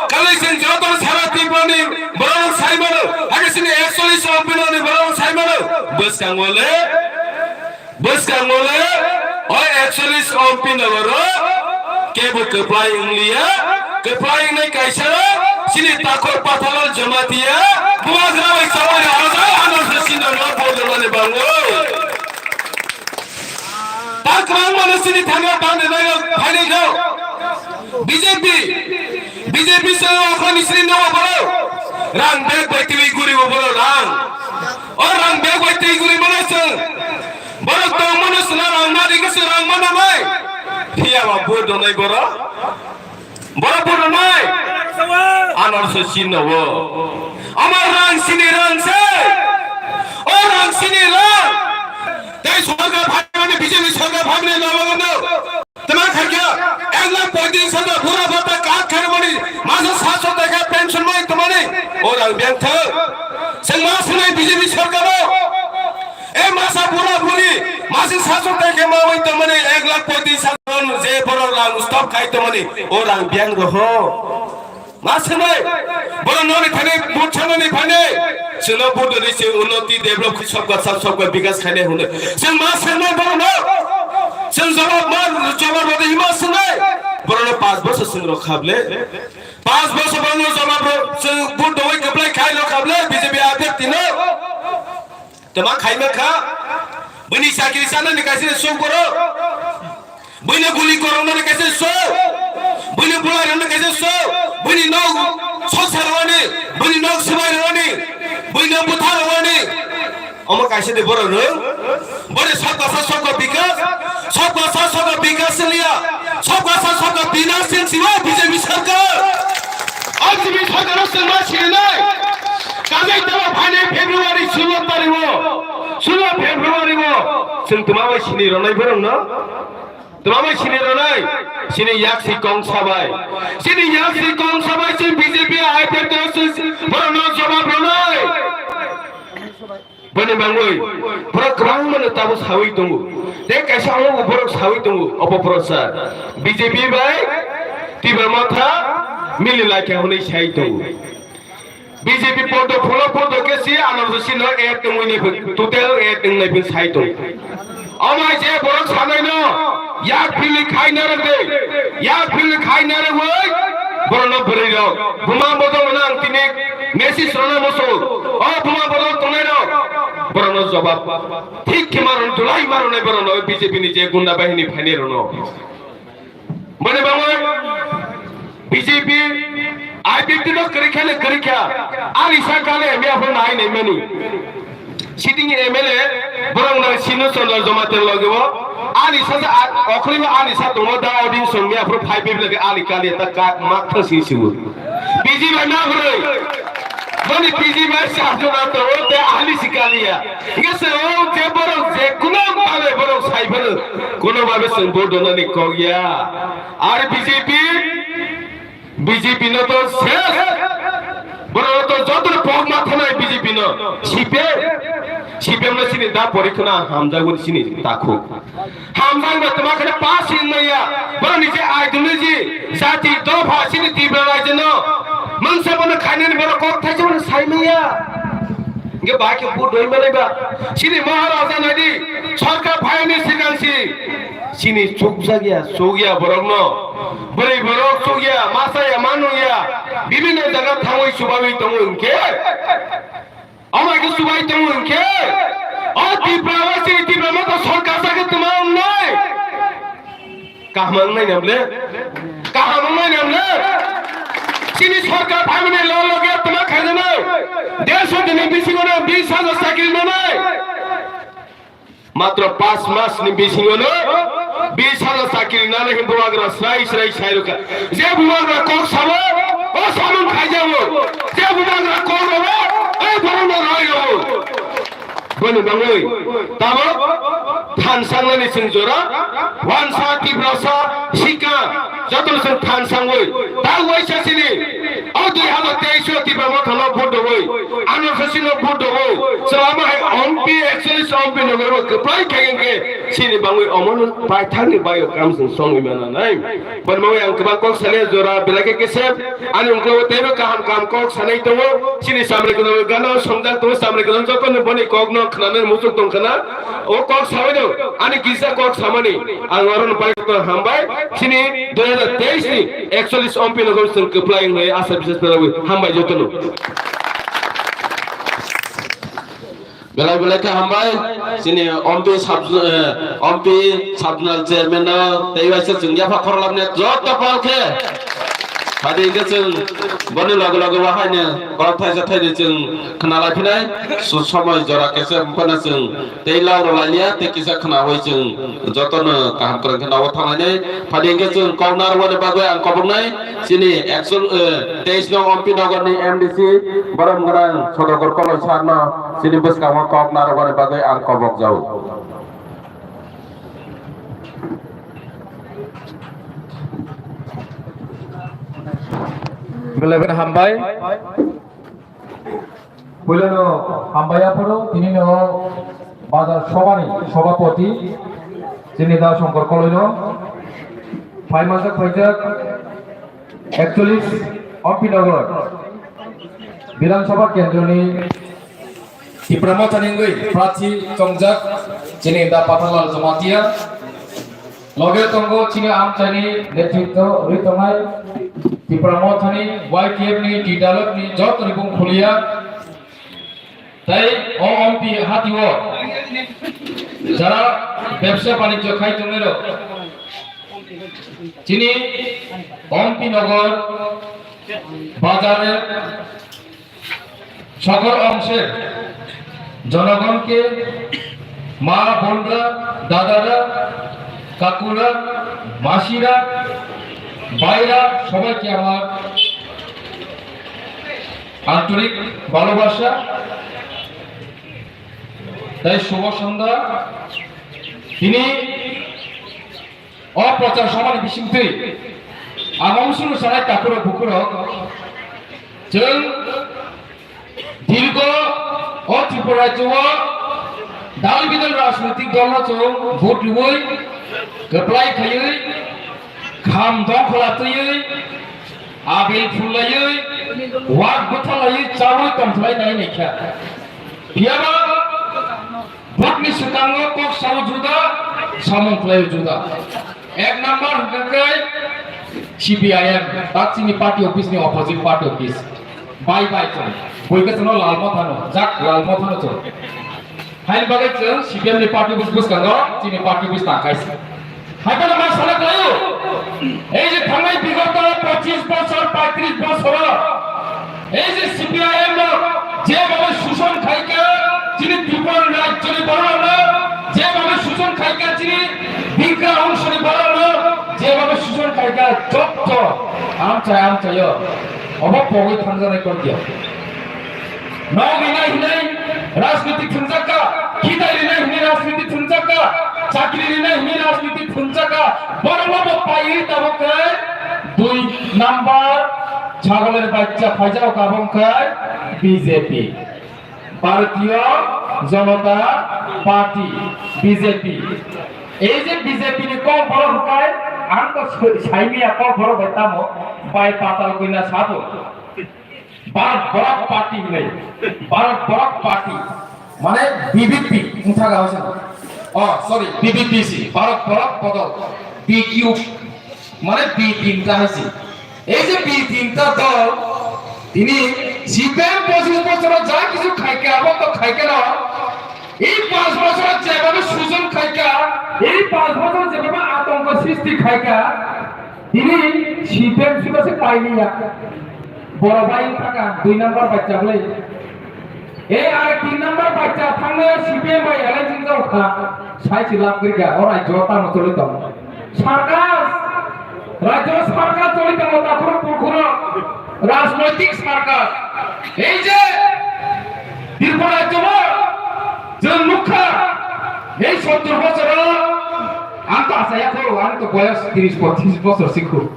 Kali chwng joto sara Tripurani borok sai mano. Hakhe sini ekchollish ompinoni borok sai mano. Bwskango le, bwskango le, o ekchollish ompinogoro kebo kwplai wngliya. Kwplai wngnai kaisa sini takhuk pathalal Jamatia. Bubagra bai chamai rohorjak ano se sini no bodolani bango. Ta kwbangma no chini thangma bangni nairok phainai kho. B J P, B J P se okhani sini no boro. Rang bag bai twi guri bo boro rang. O rang bag bai twi guri mano chwng. Borok tongmano chwla rang nari khe chwng rang mana mai. Phiya ba bo donai boro. Borok bo donai. Anor se sini no. Amar rang sini rang se. O rang sini rang. Tei sorkar phaimani B J P sorkar phaimani nalogano. Tama khaikya ek lakh poitris hajar bura bata kat khaimani masa saso taka pension mai tamani. O rang biyang thang. Sengma sunai B J P sorkaro. E masa bura buri masa saso taka mawi tamani ek lakh poitris hajar je borok rang stop khai tamani. O rang biyang roho. Ma swngnai, borok noni thani vote sanani phainai, chwngno vote rwdi chwng unnoti develop khe sabka sath sabka bikas khainai hwnwi. Chwng ma swngnai borokno, chwng jawab ma jawab rwdi hima swngnai. Borokno panch bosor chwng rw khable, panch bosor borokno jawab rw chwng vote dogwi kwplai khai rw khable B J P abyak tino. Tama khaima kha, bini chakri sanani kaisa sok borok. Buino guli koroknani kaisa sok, buino bwlairokno kaisa sok, buini nok soksa rwani, buini nok swbai rwani, buino bwtha rwani. Omo kaisa de borok rw. Bore sabka sath sabka bikas, sabka sath sabka bikas liya, sabka sath sabka binas sin siwa B J P sarkar. O B J P sarkar o chwng ma sirinai. Kajai tala phainai February sulo tarikh o, sulo February o chwng tuma bai sini rwnai borokno. Tuma bai sini rwnai, sini yaksi kong sabai. Sini yaksi kong sabai, sini B J P I P F T o sini borokno jawab rwnai. Boni bangwi borok kwbangmano tabuk sawi tongo. Tei kaisa omo borok sawi tongo, obo borok sa B J P bai Tipra Motha mili laikha hwnwi sai tongo. B J P podo phulo podo khe si ano si no add wngwi nai phai, total add wng nai phai sai tongo. Omo hai je borok sanai no yak philwi khai narwk de, yak philwi khai narwk wi borok no bwrwi rok buma bodol no ang tini message rwna muchungo. O buma bodol tongnai rok borok no jobab thik khe maron dulai maronai borok no B J P ni je gunda bahini phainai rok no. Boni bagwi B J P I P T no kwrwi kha le kwrwi kha. Ani sa kale M P afro nai nai mani. Sitting M L A borok nang Sinu Chandra Jamatia loge o. Ani sa sa okhri ani sa tongo da audience song mi afro five people ke ani kale ta ka mak thang si si. B J P na bwrwi. Boni B J P sa jona to o te ani si kaliya. Nge se o je borok je kuno babe borok sai phano kuno babe se vote donani kok ya. Ar B J P, B J P no to ses. Borok to joto pok ma thanai B J P no. C P M, C P M no sini da pori khuna hamjagwi sini takhu. Hamjang ba tama khana pass in maya. Borok ni je ideology, jati, dopha sini Tripura rajyo no. Mangsa bono khainani borok kok thaisa bono sai maya. Nge ba khe bu doi malai ba. Sini Maharaja nadi, sorkar phaini sikang si. Sini chukjak ya, chuk ya borok no. Bwrwi borok chuk ya, masa ya, manu ya. Bibinno jaga thangwi chubawi tongo hwnkhe. Omo khe chubai tongo hwnkhe. O Tipra o sini Tipra Motha sorkar sakhe tuma wngnai. Kaham wngnai nam le? Kaham wngnai nam le? Sini sorkar phaimani lo loge tuma khainani. Dersho dini bisingo no bis hajar chakri nanai. Matro pas mas ni bisingo no bis hajar chakri nana hin bubagra srai srai sai rwkha. Je bubagra kok sabo, o samung khaijago. Je bubagra kok rabo, o borokno roi rabo. Boni bangwi tamo thansangnani chwng jora, wansa, tiprasa, sikha, jotono chwng thansangwi, ta waisa sini. O dui hazar teis o Tipra Motha no vote rwwi, ano sasi no vote rwwi, chwlama hai ompi, actually ompi no garo kwplai khaikhe sini bangwi omono paithakni bayo kam song songwi mananai. Boni bagwi ang kwbang kok sale jora belai khe kesep, ani ungklogo teibo kaham kaham kok sanai tongo, sini samri kono gana songjak tongo, samri kono jotono boni kok no khnanai muchuk tong khna. O kok sabai do, ani kisa kok samani, ang oro no pai to hambai, sini dui hazar teis ni ekchollis ompi no gom song kwplai wngnai asa biswas narawi, hambai jotono. Belai belai khe hambai, sini ompi sub, eh, ompi subnal chairman no, tei waisa chwng yapha khoroklamne joto pal khe. Phadi hwnkhe chwng boni loge loge bo haino kok thaisa thaini chwng khna lai phinai, su-, somoi jora kesa phano chwng tei lau rw lai liya, tei kisa khnaui chwng jotono kaham kwrwng khe nao thanglainai. Phadi hwnkhe chwng kok narwkmani bagwi ang koboknai chini ekchollis, eh, teis nong ompi nogor ni M D C borom gwnang Sodagor Koloi sir no chini bwskango kok narwkmani bagwi ang kobok jao. Belai belai hambai. Puilano hambai aphuru tini no bazar sobani sobapoti chini da Songkor Koloi no. Phaimajak phaijak ekchollis Ompi Nagar Bidhan Sabha Kendro ni Tipra Motha ni wngwi prathi chongjak chini da Patharlal Jamatia. Loge tongo chini amchaini netritwo rwi tongnai Tipra Mothani Y T F ni T dalok ni joto ni bung phulia. Tai o ompi hatio jara bebsa banijyo khai tongnairok chini Ompi Nagar bazar সকল অংশের জনগণকে, মা বোনরা, দাদারা, কাকুরা, মাসিরা, ভাইরা, সবাইকে আমার আন্তরিক ভালোবাসা। তাই শুভ সন্ধ্যা। তিনি O prochar somani bisingtwi ang omswngno sanai takhurok bukhurok, chwng dirgo o Tripura rajyo-o Dal bidal rajnitik dol no chwng vote rwui, kwplai khaiwi, kham dongkhola twiwi, abil phulaiwi, wak bwthalaiwi chaui tongkhlai nai naikha. Phiyaba vote ni swkango kok sao juda, samung khlai juda. Ek number hwnkhe C P I M, tak chini party office ni opposite party office. Bye bye chwng. Bui khe chwngno lal mothano, jak lal mothano chwng. Haini bagwi chwng C P M ni party office bwskango chini party office tangkhaisi. Haiphano ma sana khlaio. Ei je thangnai bigoto pochish bosor, paitris bosoro ei je C P I M no jebhabe sushon khaikha chini Tripura rajyoni bororokno, jebhabe sushon khaikha chini Bikra ongshoni bororokno, jebhabe sushon khaikha jotto amchai amchaio obo pogwi thangjaknai kok ya. Nok rinai hinai rajniti thwngjak kha, khitai rinai hinai rajniti thwngjak kha, chakri rinai hinai rajniti thwngjak kha, borokno bo paiwi tabuk khe dui number chagolni bachcha phaijak kha, abo wngkha B J P, Bharatiya Janata Party, B J P. Ei je B J P ni kok borok hwnkhe ang to sai miya kok borok bai tamo bai patal koina sabo. Bharat Bloc Party hinwi. Bharat Bloc Party. Mane B B P wngkha ga hoisa. Oh, sorry, B B P C. Bharat Bloc Bodol. B Q. Mane B tinta hoisi. Ei je B tinta dol, tini C P M pochish bochoro ja kichu khaikha, abo to khaikha no. Ei panch bochoro jebhabe sujon khaikha, ei panch bochoro jebhabe atongko sristi khaikha, tini C P M sibase pailiya. Borok bai wngkha dui number bachcha bwlai. Ei are tin number bachcha thangnai C P M bai alliance wngjago kha. Sai se lab gri kha, o rajyo tamo choli tongo. Circus, rajyo circus choli tongo, takhuro pukhuro rajnoitik circus. Ei je Tripura rajyo chwng nukha, ei sottur bochoro ang to achaya kho, ang to boyos tris pochis bochor sikho.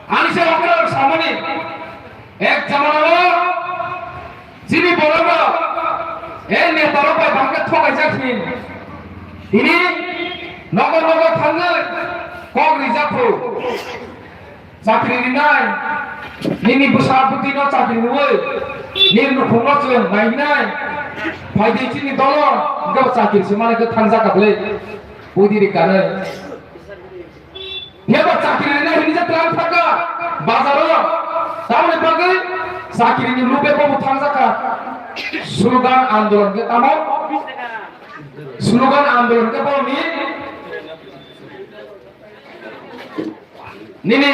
Ani se okra samani ek jamana o chini borok rok e neta rok bai bahai khe thokaijak hin. Tini nogo nogo thangwi kok rijak phu. Chakri rinai, nini bwsa bwtwi no chakri rwui, nini nukhung no chwng nainai. Phaidi chini dolo, hwnkhe bo chakri se mani khe thangjak kha bwlai. Budi ri kanwi. Phiya ba chakri rina hini je tlang thaka bazaro. Tamoni bagwi chakri ni lube bo thang jaka. Slogan andolon ke tamo? Slogan andolon ke bo ni? Nini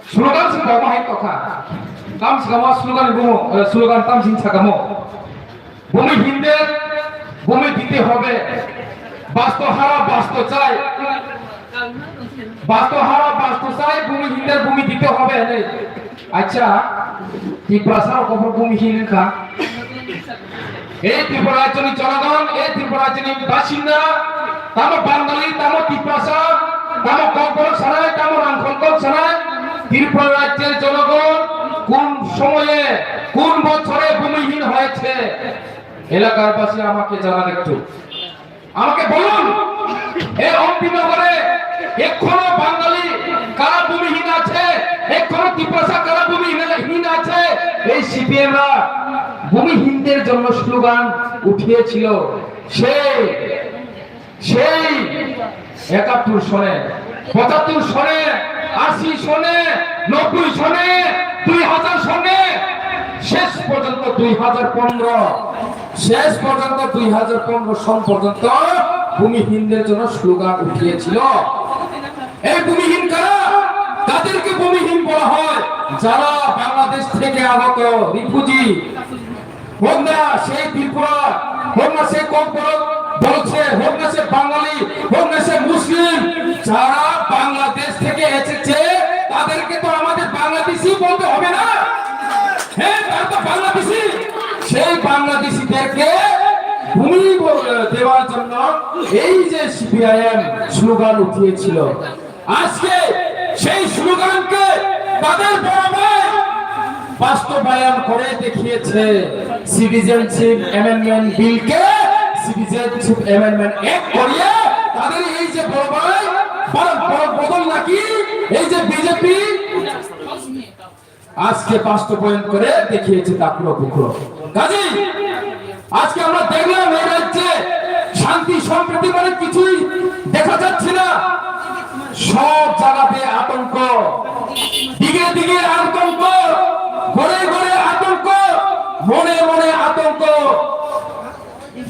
slogan se kok hai tokha. Tam se kamo slogan ni bumo, eh, slogan tam sing sakamo. Bhumi hinde, bhumi dite hobe. Basto hara, basto chai. Basto hara, basto chai, bhumi hinde, bhumi dite hobe, hinwi. Acha, Tiprasa rok bhumi hin kha. Ei Tripura rajyoni jonogon, ei Tripura rajyoni basinda, tamo Bangali, tamo Tiprasa, tamo Kokborok sanai, tamo Rangkhol kok sanai, Tripura rajyoni jonogon kun somoye, kun bochore bhumihin hoyeche? এলাকাবাসী আমাকে জানান একটু। আমাকে বলুন, এই অম্পিনগরে এখনো বাঙালি কারা ভূমিহীন আছে, এখনো তিপ্রাসা কারা ভূমিহীন, হীন আছে? এই সিপিএমরা ভূমিহীনদের জন্য স্লোগান উঠিয়েছিল। সেই, সেই একাত্তর সনে, পঁচাত্তর সনে, আশি সনে, নব্বই সনে, দুই হাজার সনে, শেষ পর্যন্ত দুই হাজার পনেরো, শেষ পর্যন্ত দুই হাজার পনেরো সন পর্যন্ত ভূমিহীনদের জন্য স্লোগান উঠিয়েছিল। এই ভূমিহীন কারা? তাদেরকে ভূমিহীন বলা হয়, যারা বাংলাদেশ থেকে আগত রিফুজি, হোক না সেই ত্রিপুরা, হোক না সেই ককবরক বলছে, হোক না সে বাঙালি, হোক না সে মুসলিম, যারা বাংলাদেশ থেকে এসেছে, তাদেরকে তো আমাদের বাংলাদেশি বলতে হবে না? হ্যাঁ, তারা তো বাংলাদেশি। সেই বাংলাদেশিদেরকে ভূমি ব-, দেওয়ার জন্য এই যে সিপিআইএম স্লোগান উঠিয়েছিল, আজকে সেই স্লোগানকে তাদের বড় ভাই বাস্তবায়ন করে দেখিয়েছে। সিটিজেনশিপ অ্যামেন্ডমেন্ট বিলকে সিটিজেনশিপ অ্যামেন্ডমেন্ট অ্যাক্ট করিয়ে তাদের এই যে বড় ভাই, বড়, বড় বদল নাকি এই যে বিজেপি আজকে বাস্তবায়ন করে দেখিয়েছে তাকুরো পুকুরো। কাজেই আজকে আমরা দেখলাম এই রাজ্যে শান্তি সম্প্রীতি মানে কিছুই দেখা যাচ্ছে না, সব জায়গাতে আতঙ্ক, দিকে দিকে আতঙ্ক, ঘরে ঘরে আতঙ্ক, মনে মনে আতঙ্ক।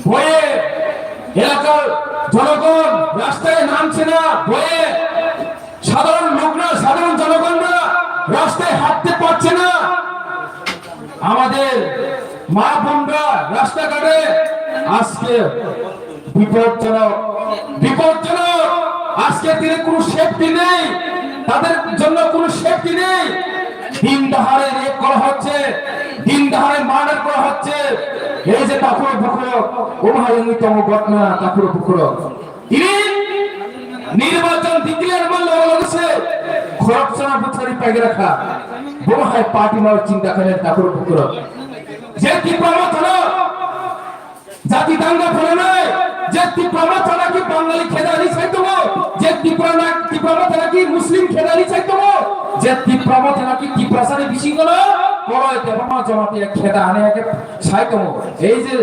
ভয়ে এলাকার জনগণ রাস্তায় নামছে না, ভয়ে সাধারণ লোকরা, সাধারণ জনগণরা রাস্তায় হাঁটতে পারছে না। আমাদের মা বোনরা রাস্তাঘাটে আজকে বিপজ্জনক, বিপজ্জনক। আজকের দিনে কোনো সেফটি নেই, তাদের জন্য কোনো সেফটি নেই। দিন দহাড়ে রেপ করা হচ্ছে, দিন দহাড়ে মার্ডার করা হচ্ছে। এই যে তাকুরো পুকুরো, ও ভাই, উনি তম ঘটনা তাকুরো পুকুরো। Ini নির্বাচন ডিক্লেয়ার করলে ওরা হচ্ছে খরকচনা বুথারি পাইগে রাখা। বড় হয় পার্টি মার চিন্তা করেন তাকুরো পুকুরো। যে ত্রিপুরা মথা জাতি দাঙ্গা ফেলে নাই, যে ত্রিপুরা মথা নাকি বাঙালি খেদা আনি চাইতো, যে ত্রিপুরা না, ত্রিপুরা মথা নাকি মুসলিম খেদা আনি চাইতো, যে ত্রিপুরা মথা নাকি ত্রিপুরা সারে বিশিং গলো, বড় হয় দেবমা জমাতে খেদা আনে আগে চাইতো। এই যে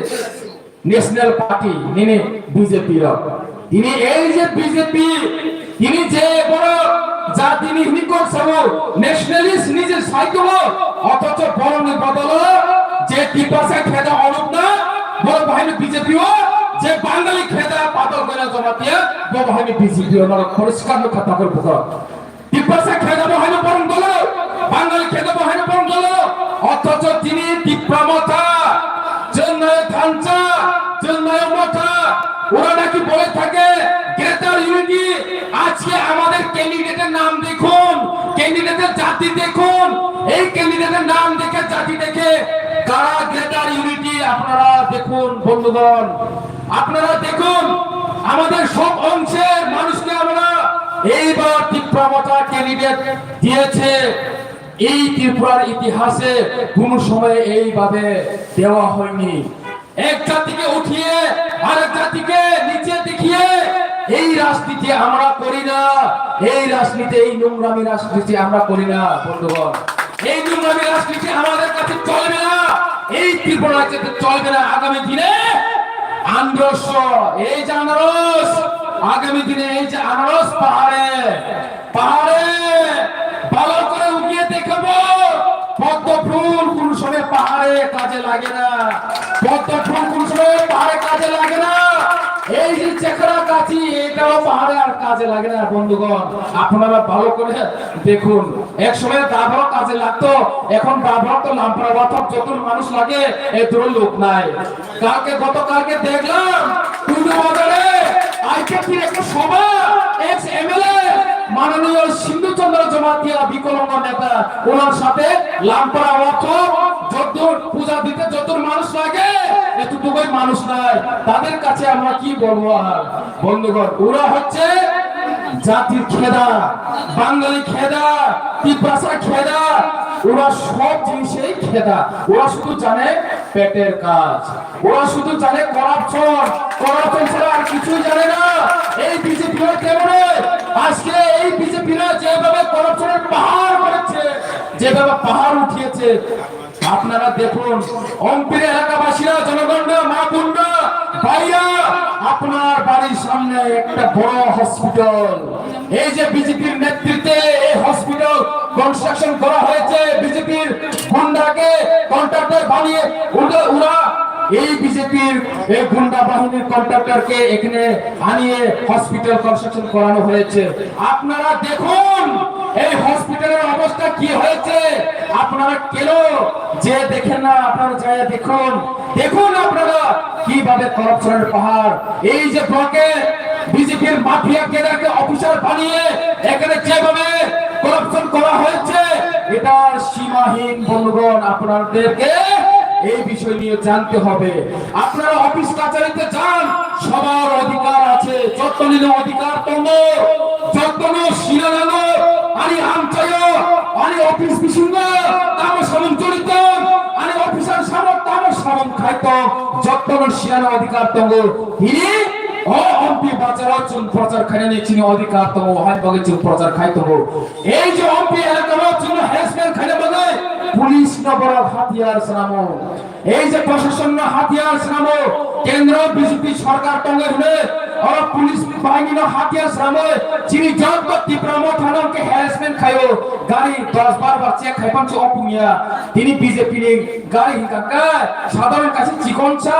ন্যাশনাল পার্টি, নিনি বিজেপি র। তিনি এই যে বিজেপি, তিনি যে বড় জাতিনি হিনিকর সাবু ন্যাশনালিস্ট নিজে সাইকেল, অথচ বড় নি বদল যে টিপাসা খেদা অনুপ না, বড় বাহিনী বিজেপি ও যে বাঙালি খেদা পাতল করে জমাতিয়া, বড় বাহিনী বিজেপি ও পরিষ্কার লোক খাতা করে বুঝো। Tiprasa kheda bo haino borok dolo, Bangali kheda bo haino borok dolo, othocho tini Tipra Motha, Chennai Thansa, Chennai Motha, ওরা নাকি বলে থাকে Greater Unity। আজকে আমাদের ক্যান্ডিডেটের নাম দেখুন, ক্যান্ডিডেটের জাতি দেখুন, এই ক্যান্ডিডেটের নাম দেখে, জাতি দেখে কারা গ্রেটার ইউনিটি, আপনারা দেখুন বন্ধুগণ। আপনারা দেখুন, আমাদের সব অংশের মানুষকে আমরা এইবার ত্রিপুরা মথা ক্যান্ডিডেট দিয়েছে। এই ত্রিপুরার ইতিহাসে কোনো সময় এইভাবে দেওয়া হয়নি। এক জাতিকে উঠিয়ে আরেক জাতিকে নিচে দেখিয়ে এই রাজনীতি আমরা করি না। এই রাজনীতি, এই নোংরামি রাজনীতি আমরা করি না বন্ধুগণ। এই নোংরামি রাজনীতি আমাদের কাছে চলবে না, এই ত্রিপুরা রাজ্যে চলবে না। আগামী দিনে আনারস, এই যে আনারস, আগামী দিনে এই যে আনারস পাহাড়ে, পাহাড়ে ভালো করে উগিয়ে দেখাবো। পদ্ম ফুল কোন সময় পাহাড়ে কাজে লাগে না, পদ্ম ফুল কোন সময় পাহাড়ে কাজে লাগে না। এই যে চেকড়া কাঠি, এটাও পাহাড়ে আর কাজে লাগে না বন্ধুগণ। আপনারা ভালো করে দেখুন, এক সময় দাবড় কাজে লাগতো, এখন দাবড় তো লাম্পড়া বাথক যত মানুষ লাগে, এত লোক নাই। কালকে, গতকালকে দেখলাম টুডু বাজারে আইপিএফটির একটা সভা, এক্স এমএলএ মাননীয় সিন্ধু চন্দ্র জমাতিয়া বিকলাঙ্গ নেতা, ওনার সাথে লাম্পড়া বাথক যত পূজা দিতে যত মানুষ লাগে, এতটুকুই মানুষ নাই। তাদের কাছে আমরা কি বলবো আর? বন্ধুগণ, ওরা হচ্ছে জাতির খেদা, বাঙালি খেদা, তিপ্রাসা খেদা, ওরা সব জিনিসেই খেদা। ওরা শুধু জানে পেটের কাজ, ওরা শুধু জানে করাপশন, করাপশন ছাড়া আর কিছুই জানে না। এই বিজেপি তেমনই। আজকে এই বিজেপিরা যেভাবে করাপশনের পাহাড় করেছে, যেভাবে পাহাড় উঠিয়েছে, আপনারা দেখুন, অম্পির এলাকাবাসীরা, জনগণরা, মা বোনরা, ভাইরা, আপনার বাড়ির সামনে একটা বড় হসপিটাল, এই যে বিজেপির নেতৃত্বে এই হসপিটাল কনস্ট্রাকশন করা হয়েছে, বিজেপির গুন্ডাকে কন্ট্রাক্টর বানিয়ে উড়ে উড়া এই বিজেপির এই গুন্ডা বাহিনীর কন্ট্রাক্টরকে এখানে আনিয়ে হসপিটাল কনস্ট্রাকশন করানো হয়েছে। আপনারা দেখুন এই হসপিটালের অবস্থা কি হয়েছে, আপনারা কেন যে দেখেন না, আপনারা যায় দেখুন, দেখুন আপনারা কিভাবে করাপশনের পাহাড়। এই যে ব্লকে বিজেপির মাফিয়া ক্যাডারকে অফিসার বানিয়ে এখানে যেভাবে করাপশন করা হয়েছে, এটার সীমাহীন বন্ধুগণ, আপনাদেরকে এই বিষয় নিয়ে জানতে হবে। আপনারা অফিস কাছারিতে যান, সবার অধিকার আছে। যতদিন অধিকার দল, যতদিন সিনারানো, ani amchayo, ani office bisingo tamo samung choliton, ani officer samo tamo Samung khai tong, jottono sinani adhikar tongo. Tini o Ompi bazaro chwng prochar khainani chini adhikar tongo, hai bagwi chwng prochar khai tongo. Ei je Ompi elakao chwngno harassment khaina bagwi police no borok hatiyar swnamo. Ei je prashason no hatiyar swnamo, kendro B J P sorkar tongo hwnwi, oro police bahini no hatiyar swnamo, chini jotto Tipra Motha no hwnkhe harassment khaio, gari dos bar bar check khai pancho opungya, tini B J P ni gari hingka khe, sadharon kaisa chikonsa,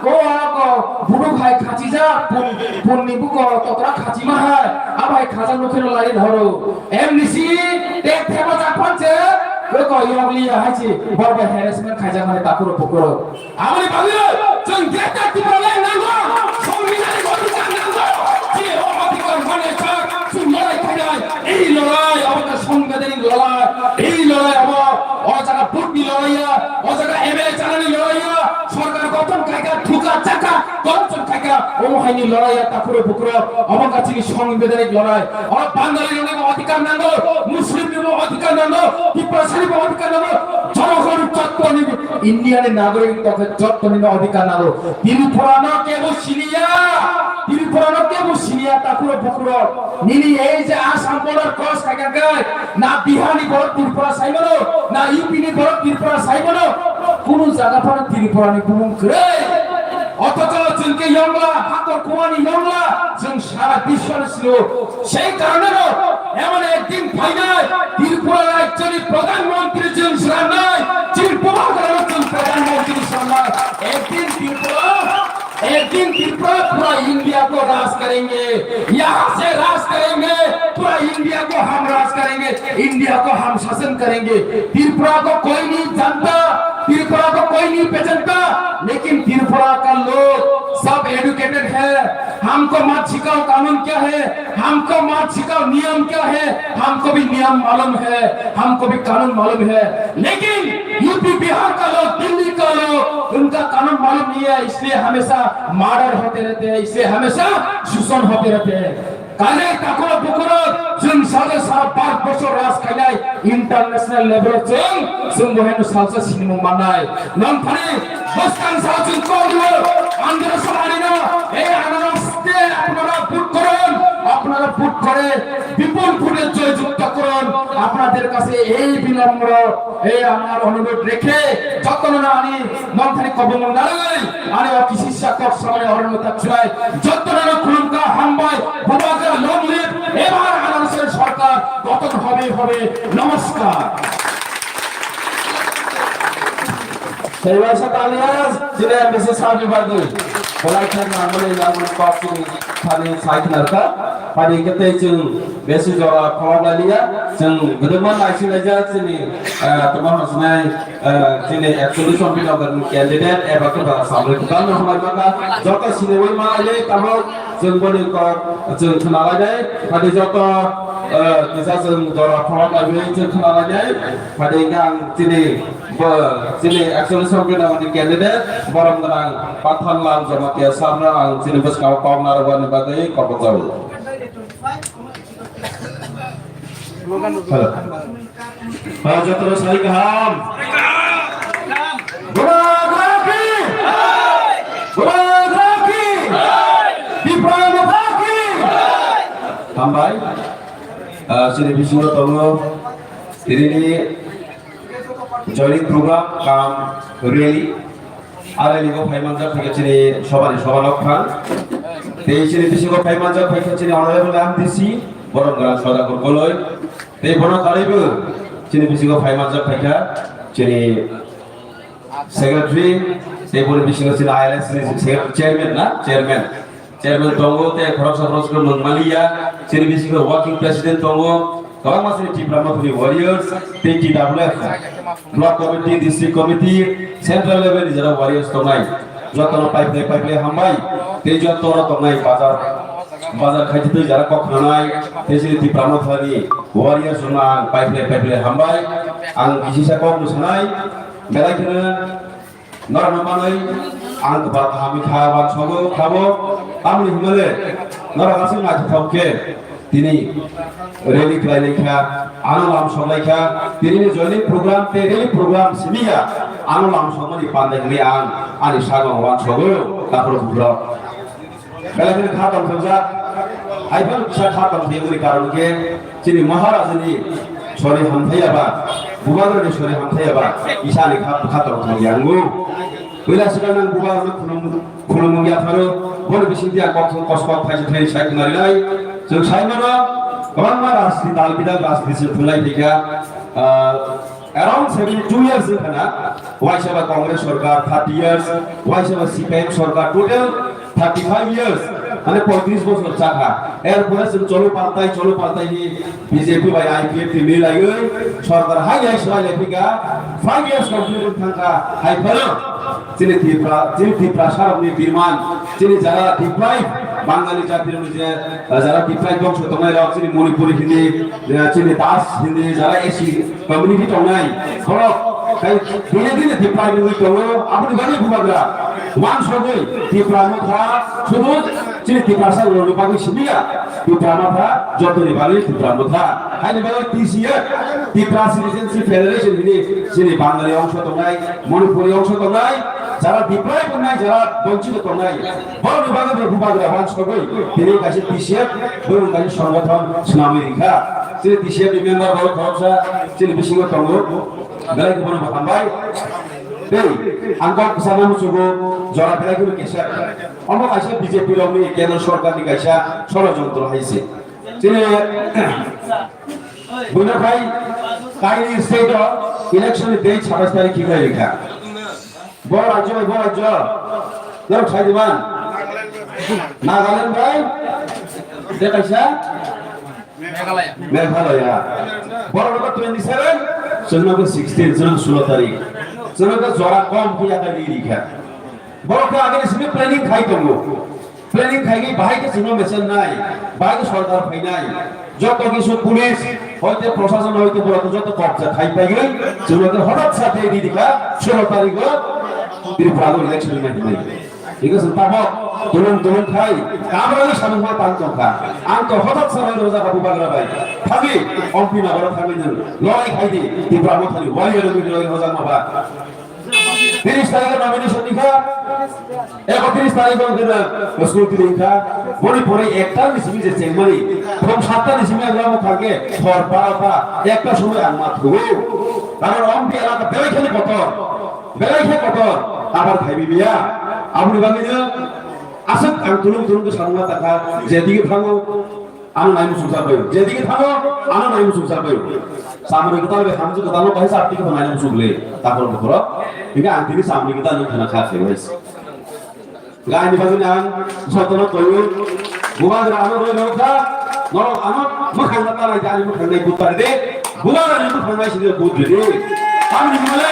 o aro ko buduk hai khachijak, pun, punni buko totra khachima hai, abo hai khaja nukhe no lari dhoro. M D C tek thema jak panche, ko ko yong liya hai chi, bor bai harassment khaijak hai takuro bukuro. Aboni bagwi chwng Greater Tipraland nango, Songhinani adhikar nango, chini o adhikar mane chak, chwng lorai khainai, ei lorai, abo ta songbidanni lorai, ei lorai abo, o jaga vote ni lorai ya, o jaga M L A chanani lorai ya, sorkar gothon khaika, thuka chaka, corruption khaika, omo haini lorai ya, takuro bukuro, omo ka chini songbidanni lorai, o Bangali rokni bo adhikar nango, Muslim ni bo adhikar nango, Tiprasa ni bo adhikar nango, jonogon jottoni India ni nagorik tokhe jottoni no adhikar nango. Tripura no kebo siniya, Tripura no kebo siniya, takuro bukuro. Nini ei je Assam border cross khaika khe, na Bihar ni borok Tripura saimano, na U P ni borok Tripura saimano, kunu jaga phano Tripura ni bumung kwrwi. Othocho chwng khe yongla, hakor kuwani yongla, chwng sara biswani silo. Sei karoneno emon ekdin phainai, Tripura rajyoni pradhan mantri chwng swnamnai, chini bubagrano chwng pradhan mantri swnamnai. Ekdin Tripura, ekdin Tripura pura India ko raj karenge, yahan se raj karenge, pura India ko hum raj karenge, India ko hum shasan karenge. Tripura ko koi nahi janta, Tripura ko koi nahi pehchanta, lekin Tripura ka log sab educated hai. Humko mat sikhao kanun kya hai, humko mat sikhao niyam kya hai, humko bhi niyam malum hai, humko bhi kanun malum hai. Lekin U P Bihar ka log, Delhi ka log, unka kanun malum nahi hai, isliye hamesha murder hote rehte hai, isliye hamesha shoshan hote rehte hai. Kainai takuro bukuro chwng salsa sara Bharat borsho raj khainai international level chwng, chwng bo heno salsa sinimung mannai. Nong thani bwskang sa chwng kok rwo, andro samarino, ei ananas te apnara vote korun, apnara vote kore bipul vote joy jukto korun, apnader kache ei binamro, ei amar onurod rekhe, jotono ani nong thani kobong narwgwi, ani o kisisa kok samani oron mata chwrai, jotono khulumkha, hambai, bubagra, long live, ebar anarse sorkar goton hobe hobe. Namaskar. Saiwasa talias, chini M D C sabi bagwi. Belai khe nangmani nangmani kok chini thani sai khnarkha. Phani kete chwng besi jora kholok laliya. Chwng guduma naisi laijak chini, eh, toma hwnsinai, eh, chini actually sombidhan candidate eba khe ba samrwi kwtal no hwnwi maka. Joto siniwi ma le tamo chwng boni kok chwng khna lainai. Phani joto, eh, kisa chwng jora kholok laiwi chwng khna lainai. Phani ang chini Bo, chini actually Songkhe Nabani candidate, borom gwnang Pathan Lal Jamatia Sarno ang chini bwskang kok narwgani bagwi kok jago. Hello. Ba jotono sai kaham. Bubagra ki! Bubagra ki! Tipra Motha ki! Hambai. Ah, chini bisingo tongo. Tini joining program kam rally. Arali go phai manjak phaikha chini sobani soba nok thang. Tei chini bisingo phai manjak phaikha chini honorable M D C, borom gwnang Sodagur Koloi. Tei bono karibu chini bisingo phai manjak phaikha chini secretary, tei boni bisingo chini I L S ni secretary, chairman na, chairman. Chairman tongo, tei khoroksa khoroksa khe mung maliya, chini bisingo working president tongo, kwbangma chini Tipra Mothani warriors, tei T W F, block committee, district committee, central level ni jara warriors tongnai. Jotono paiplai paiplai hambai, tei jotono tongnai bazar, bazar khaititwi jara kok khnanai, tei chini Tipra Mothani warriors rokno ang paiplai paiplai hambai, ang kisisa kok no sanai, belai kheno Norokno manwi ang kwbang kaham kha, uansogo khabo. Tamoni hwnmale norok aswk naithothok khe tini rally khlai lai kha, ano lam sok lai kha. Tini ni joining program tei rally program simi ya. Ano lam sokmani panda hwnwi ang ani sakno uansukgo, takhro bukhro. Belai kheno kha tongthokjak, hai phano kisa kha tongthokmani karon khe chini Maharajani sori hamthai aba, Bubagrani sori hamthai aba, kisa ani kha, kha tongthok yango. Puila swkang nang Bubagrano khulum, khulumung yapharo, boni bisingtwi ang kok, kos kok thaisa thaini sai khna rinai. Chwng sai mano, kwbangma rajniti, dal bidal rajniti se phunlai phaikha, ah, around seventy two years wngkha na, waisa ba Congress sorkar thirty years, waisa ba C P I M sorkar total thirty five years, mane poitris bosor chakha. Erpore chwng cholo paltai, cholo paltai hi B J P bai I P F T milaiwi sorkar hai hai swlai lai phika, five years complete wng thangkha, hai phano chini Tripura, chini Tiprasa rokni birman, chini jara Tiprai, Bangali jati rokni je, eh, jara Tiprai bongso tongnai rok, chini Manipuri hindi, eh, chini Das hindi, jara S C community tongnai, borok, kai, dine dine Tiprai wngwi tongo, aboni bagwi Bubagra, wansugwi Tipra motha, sudu chini Tiprasa rokni bagwi simiya, Tipra motha, jotoni bagwi Tipra motha, haini bagwi T C F, Tipra Citizenship Federation hindi, chini Bangali ongso tongnai, Manipuri ongso tongnai, jara Tiprai tongnai, jara bonchito tongnai, borokni bagwi bo Bubagra wansugwi, tini kaisa T C F, borok kaisa songothon swnamwi rikha. Chini T C F ni member borok khoroksa chini bisingo tongo. Belai kheno bono bo hambai. Tei ang kok bwsakno muchugo jora belai kheno kisa. Omo kaisa B J P rokni kendro sorkarni kaisa sorojontro hai se. Chini buino khai kaini state o election ni date satais tarikh khiklai rikha. Bo rajyo bai bo rajyo. Norok sai diban? Nagaland bai? Tei kaisa? Meghalaya. Borok no twenty seven, chwngno khe sixteen, chwngno sulo tarik. Chwngno khe jora kom khe yakarwi rikha. Borok khe agini simi planning khai tongo. Planning khaigwi bahai khe chwngno mesen nai, bahai khe sorkar phainai. Joto kisu police hoite prosason hoite borok joto kobja khai paigwi chwngno khe hotat sa tei ridi kha sulo tarigo Tripura election nai hinwi. Iko chwng tabok tulung tulung khai kabrani samung ma tang tongkha. Ang to hotat sa bai roja kha Bubagra bai. Thangwi ompi na borok thangwi nwng lorai khai di Tripura mothani warrior wngwi lorai hojakma ba. Tris tarikh nomination ni kha, ekotris tarikh o gana school tini kha, boni pore ekta ni simi je chengmani, from satta ni simi ang lamo thangke, hor para para, ekta somoi ang ma thugo. Karon ompi elaka belai kheno kotor, belai khe kotor, abar khaibi biya. Aboni bagwi no aswk ang tulung tulung ke samung ma takha, je dige thango, Ano nai muchung sa bai. Jedike thango, ano nai muchung sa bai. Samri kwtal bai hamjwk kwtal no bahai sa tiki nai muchung le. Takor bukro. Hingke ang tini samri kwtal no khana kha khe bai. Ga ani bagwi ang jotono koyo. Bubagra ano roi roi kha. Norok ano mwkhang na tarai ani mwkhang nai butar de. Bubagra ni mwkhang nai sini but de. Ang ni male.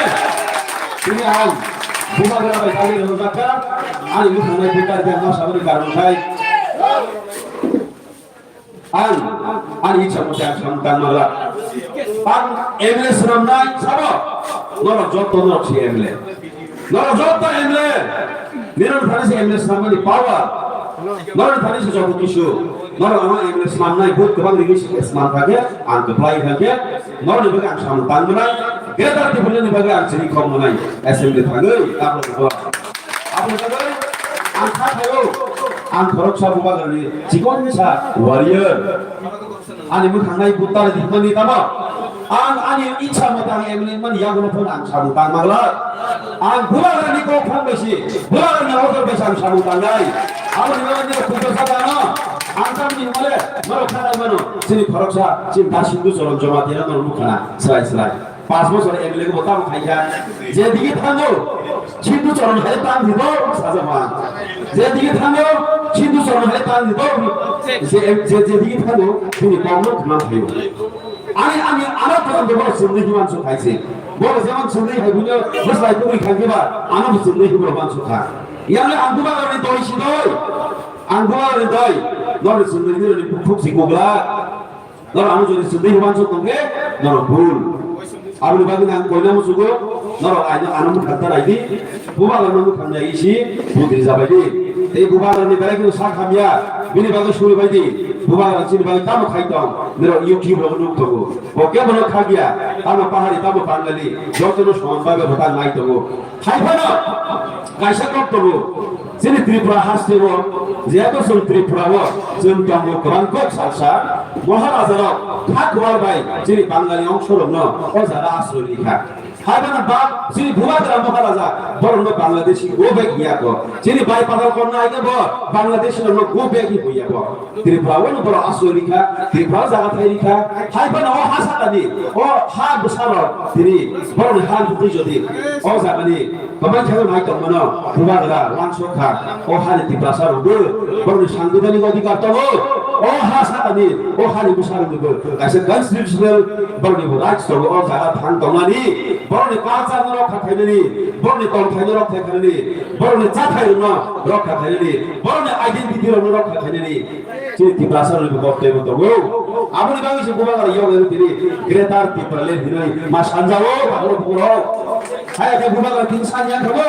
Tini ang Bubagra bai kali roi kha. Ani mwkhang nai butar de ma sabri karung khai. Ang, ani ichha mote ang samung tangma glak. Ang M L A swnamnai sabo, norok joto norok si M L A. Norok joto M L A. Nirok thani si M L A swnamnani power. Norok thani si joto kisu. Norok ano M L A swnamnai vote kwbang rigi si swnam kha khe ang kwplai kha khe norokni bagwi ang samung tang mwnai. Greater Tipraland ni bagwi ang chini khok mwnai. Assembly thangwi tapno. Aboni bagwi ang kha khaio, ang khoroksa Bubagrani chikonsa warrior. Ani mwkhangnai butar dikmani tamo. Ang ani ichha mate ang M L A mani yagulo phano ang samung tang manglak. Ang Bubagrani kok phang baisi, Bubagrani order baisi ang samung tangnai. Aboni bagwi nini khuksa sakano, ang tamni hwnmale, norok khanai mano, chini khoroksa, chini Dasindu Choron Jamatia norok nukhana, srai srai. Panch bochor M L A bo tamo khaikha. Jedike thango, Chintu Choron hai tang di do, sajama. Jedike thango, Chintu Choron hai tang di do. Je, je, jedike thango, bini tongno khna thayo. Ani, ani, ano tong do bo sumni himan su khaise. Bo jemon sumni hai bunyo, bus lai tumi khangke ba, ano bo sumni himan su kha. Yang ang Bubagrani doi si doi. Ang Bubagrani doi. Nor sumni ni khuk si gogla. Norok ano jodi swngwi hubansuk tongkhe, norok bhul. Aboni bagwi ang koina muchugo, norok aino ano mwkhang ta naidi, Bubagrano mwkhang nai isi, bhul rijabaidi. Tei Bubagrani belai kheno sak hamya, bini bagwi suribaidi, Bubagra chini bagwi tamo khai tong, norok YouTube rogo nuk tongo. Bo kebono khagya, tamo pahari, tamo Bangali, jotono soman bhabe bwtang nai tongo. Hai phano kaisa kok tongo, chini Tripura hasteo, jehetu chwng Tripura o, chwng tongo kwbang kok salsa, Maharaja rok kha kwar bai chini Bangali ongsorokno o jaga asroi rikha. Hai phano ba chini Bubagra Maharaja borokno Bangladeshi go back hiya ko. Chini bai Patal Konna aike bo Bangladeshi rokno go back hi buya bo. Tripura o no borok asroi rikha, Tripura jaga thai rikha. Hai phano o ha sakani, o ha bwsarok tini borokni ha bwtwi jodi o jagani kwbang khe nai tongmano Bubagra langsok kha. O hani Tiprasa rokbo borokni sangbidhanik odhikar tongo. O ha sakani, o hani bwsaroknibo kaisa constitutional boroknibo rights tongo. O jaga thang tongmani, borokni culture no rokha khainani, borokni tongthai no rokha khainani, borokni chathai rokno rokha khainani, borokni identity rokno rokha khainani. Chini Tiprasa rokni bo koktoi bo tongo. Aboni bagwi se Bubagra yog tini Greater Tipraland hinwi ma sanjao, bagro bukuro. Hai khe Bubagra tini sanya khamu.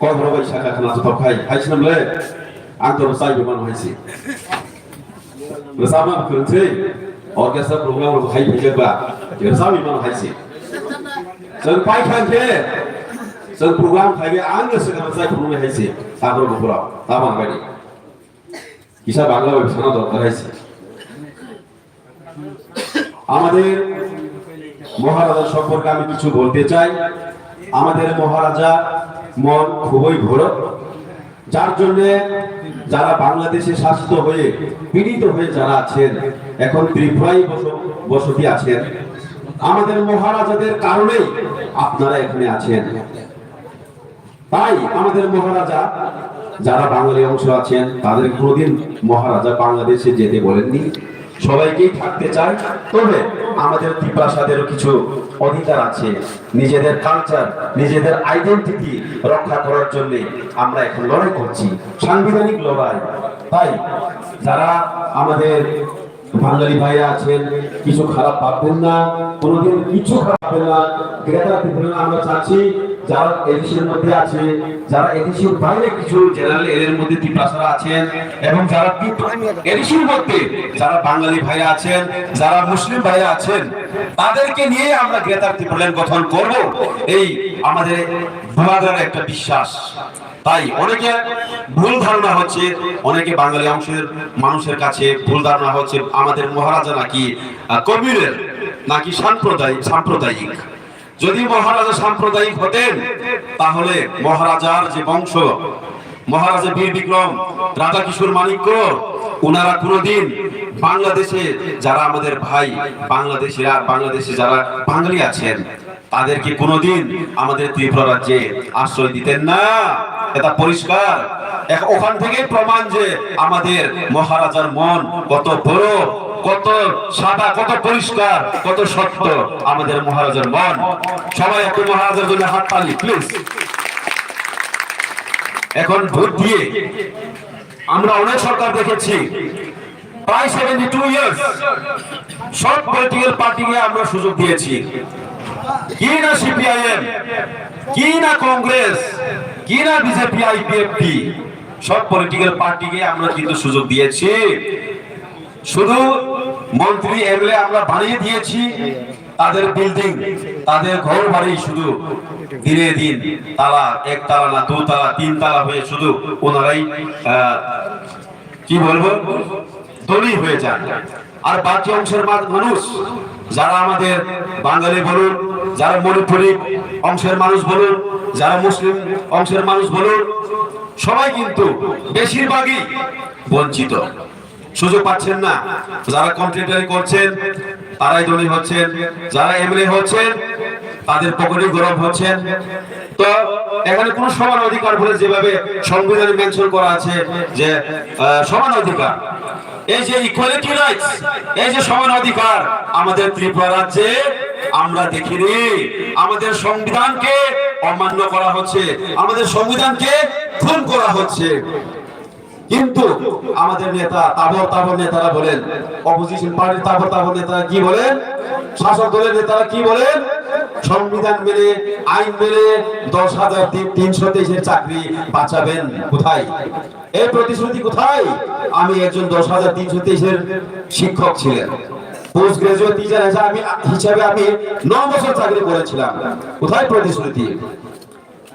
Kok rok bai saka khna joto khai, hai sinam le, ang to sai bumano hai si. Rwchapma kwrwng se, orchestra program rok khai phaijak ba, rwchapwi mano hai se. Chwng pai kha khe, chwng program khai khe ang no swkang sai phunuknai hai se, takhro bukhurok, tamo ang bai. Kisa Bangla bai bwsano dorkar hai se. আমাদের মহারাজা সম্পর্কে আমি কিছু বলতে চাই। আমাদের মহারাজা মন খুবই বড়, যার জন্য যারা বাংলাদেশে শাসিত হয়ে পীড়িত হয়ে যারা আছেন, এখন ত্রিপুরায় বস-, বসতি আছেন, আমাদের মহারাজাদের কারণেই আপনারা এখানে আছেন। তাই আমাদের মহারাজা যারা বাঙালি অংশ আছেন, তাদের কোনোদিন মহারাজা বাংলাদেশে যেতে বলেননি, সবাইকেই থাকতে চায়। তবে আমাদের তিপ্রাসাদেরও কিছু অধিকার আছে, নিজেদের কালচার, নিজেদের আইডেন্টিটি রক্ষা করার জন্য আমরা এখন লড়াই করছি, সাংবিধানিক লড়াই। তাই যারা আমাদের বাঙালি ভাইরা আছেন, কিছু খারাপ ভাববেন না, কোনোদিন কিছু খারাপ ভাববেন না। গ্রেটার ত্রিপুরা আমরা চাচ্ছি, যারা এডিসির মধ্যে আছে, যারা এডিসির বাইরে কিছু জেনারেল এরিয়ার মধ্যে তিপ্রাসারা আছেন এবং যারা এডিসির মধ্যে যারা বাঙালি ভাইরা আছেন, যারা মুসলিম ভাইরা আছেন, তাদেরকে নিয়ে আমরা গ্রেটার ত্রিপুরাল্যান্ড গঠন করব। এই আমাদের বুবাগ্রার একটা বিশ্বাস। তাই অনেকে ভুল ধারণা হচ্ছে, অনেকে বাঙালি অংশের মানুষের কাছে ভুল ধারণা হচ্ছে আমাদের মহারাজা নাকি, আহ, কমিউনাল, নাকি সাম্প্রদায়িক, সাম্প্রদায়িক। যদি মহারাজা সাম্প্রদায়িক হতেন, তাহলে মহারাজার যে বংশ, মহারাজা বীর বিক্রম, রাজা কিশোর মাণিক্য, ওনারা কোনোদিন বাংলাদেশে যারা আমাদের ভাই, বাংলাদেশিরা, বাংলাদেশে যারা বাঙালি আছেন, তাদেরকে কোনোদিন আমাদের ত্রিপুরা রাজ্যে আশ্রয় দিতেন না। এটা পরিষ্কার। এক-, ওখান থেকেই প্রমাণ যে আমাদের মহারাজার মন কত বড়, কত সাদা, কত পরিষ্কার, কত সত্য আমাদের মহারাজার মন। সবাই একটু মহারাজার জন্য হাততালি, প্লিজ। এখন ভোট দিয়ে আমরা অনেক সরকার দেখেছি, প্রায় সেভেন্টি টু ইয়ার্স সব পলিটিক্যাল পার্টিকে আমরা সুযোগ দিয়েছি। কি না সিপিআইএম, কি না কংগ্রেস, কি না বিজেপি, আইপিএফটি, সব পলিটিক্যাল পার্টিকে আমরা কিন্তু সুযোগ দিয়েছি। শুধু মন্ত্রী এমএলএ আমরা বানিয়ে দিয়েছি, তাদের বিল্ডিং, তাদের ঘর বাড়ি শুধু দিনে দিন তালা, একতলা না দুতলা, তিনতলা হয়ে শুধু ওনারাই, আহ, কি বলবো, ধনী হয়ে যান। আর বাকি অংশের মা-, মানুষ, যারা আমাদের বাঙালি বলুন, যারা মণিপুরি অংশের মানুষ বলুন, যারা মুসলিম অংশের মানুষ বলুন, সবাই কিন্তু বেশিরভাগই বঞ্চিত, সুযোগ পাচ্ছেন না। যারা কন্ট্রাক্টরি করছেন, তারাই ধনী হচ্ছেন, যারা এমএলএ হচ্ছেন, তাদের পকেটে গরম হচ্ছেন। তো এখানে কোনো সমান অধিকার বলে যেভাবে সংবিধানে মেনশন করা আছে যে, আহ, সমান অধিকার, এই যে ইকুয়ালিটি রাইটস, এই যে সমান অধিকার আমাদের ত্রিপুরা রাজ্যে আমরা দেখিনি। আমাদের সংবিধানকে অমান্য করা হচ্ছে, আমাদের সংবিধানকে খুন করা হচ্ছে। কিন্তু আমাদের নেতা, তাবর তাবর নেতারা বলেন, অপোজিশন পার্টির তাবর তাবর নেতারা কি বলেন, শাসক দলের নেতারা কি বলেন, সংবিধান মেনে, আইন মেনে দশ হাজার তিনশো তেইশের চাকরি বাঁচাবেন। কোথায় এই প্রতিশ্রুতি, কোথায়? আমি একজন দশ হাজার তিনশো তেইশের শিক্ষক ছিলেন, পোস্ট গ্রাজুয়েট টিচার হিসাবে আমি, হিসাবে আমি ন বছর চাকরি করেছিলাম। কোথায় প্রতিশ্রুতি?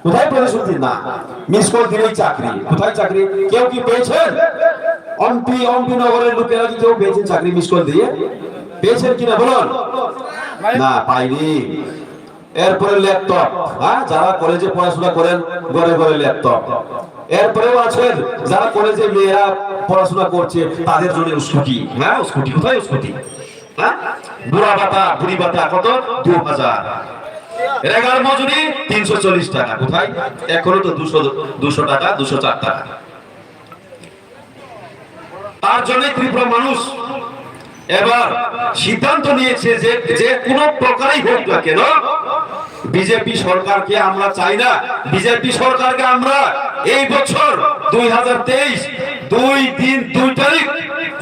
কোথায় প্রতিশ্রুতি? না, মিস কল দিলেই চাকরি। কোথায় চাকরি? কেউ কি পেয়েছেন? অম্পি, অম্পি নগরের লোকেরা কি কেউ পেয়েছেন চাকরি মিস কল দিয়ে? পেয়েছেন কিনা বলুন? না, পাইনি। এরপরে ল্যাপটপ, হ্যাঁ, যারা কলেজে পড়াশোনা করেন, ঘরে ঘরে ল্যাপটপ। এরপরেও আছেন যারা কলেজে মেয়েরা পড়াশোনা করছে, তাদের জন্য স্কুটি। হ্যাঁ, স্কুটি, কোথায় স্কুটি? হ্যাঁ, বুড়া ভাতা, বুড়ি ভাতা কত? দু হাজার। রেগার মজুরি তিনশো চল্লিশ টাকা। কোথায়? এখনো তো দুশো, দুশো টাকা, দুশো চার টাকা। তার জন্য ত্রিপুরা মানুষ এবার সিদ্ধান্ত নিয়েছে যে, যে কোনো প্রকারেই হোক না কেন, বিজেপি সরকারকে আমরা চাই না। বিজেপি সরকারকে আমরা এই বছর দুই হাজার তেইশ দুই দিন দুই তারিখ,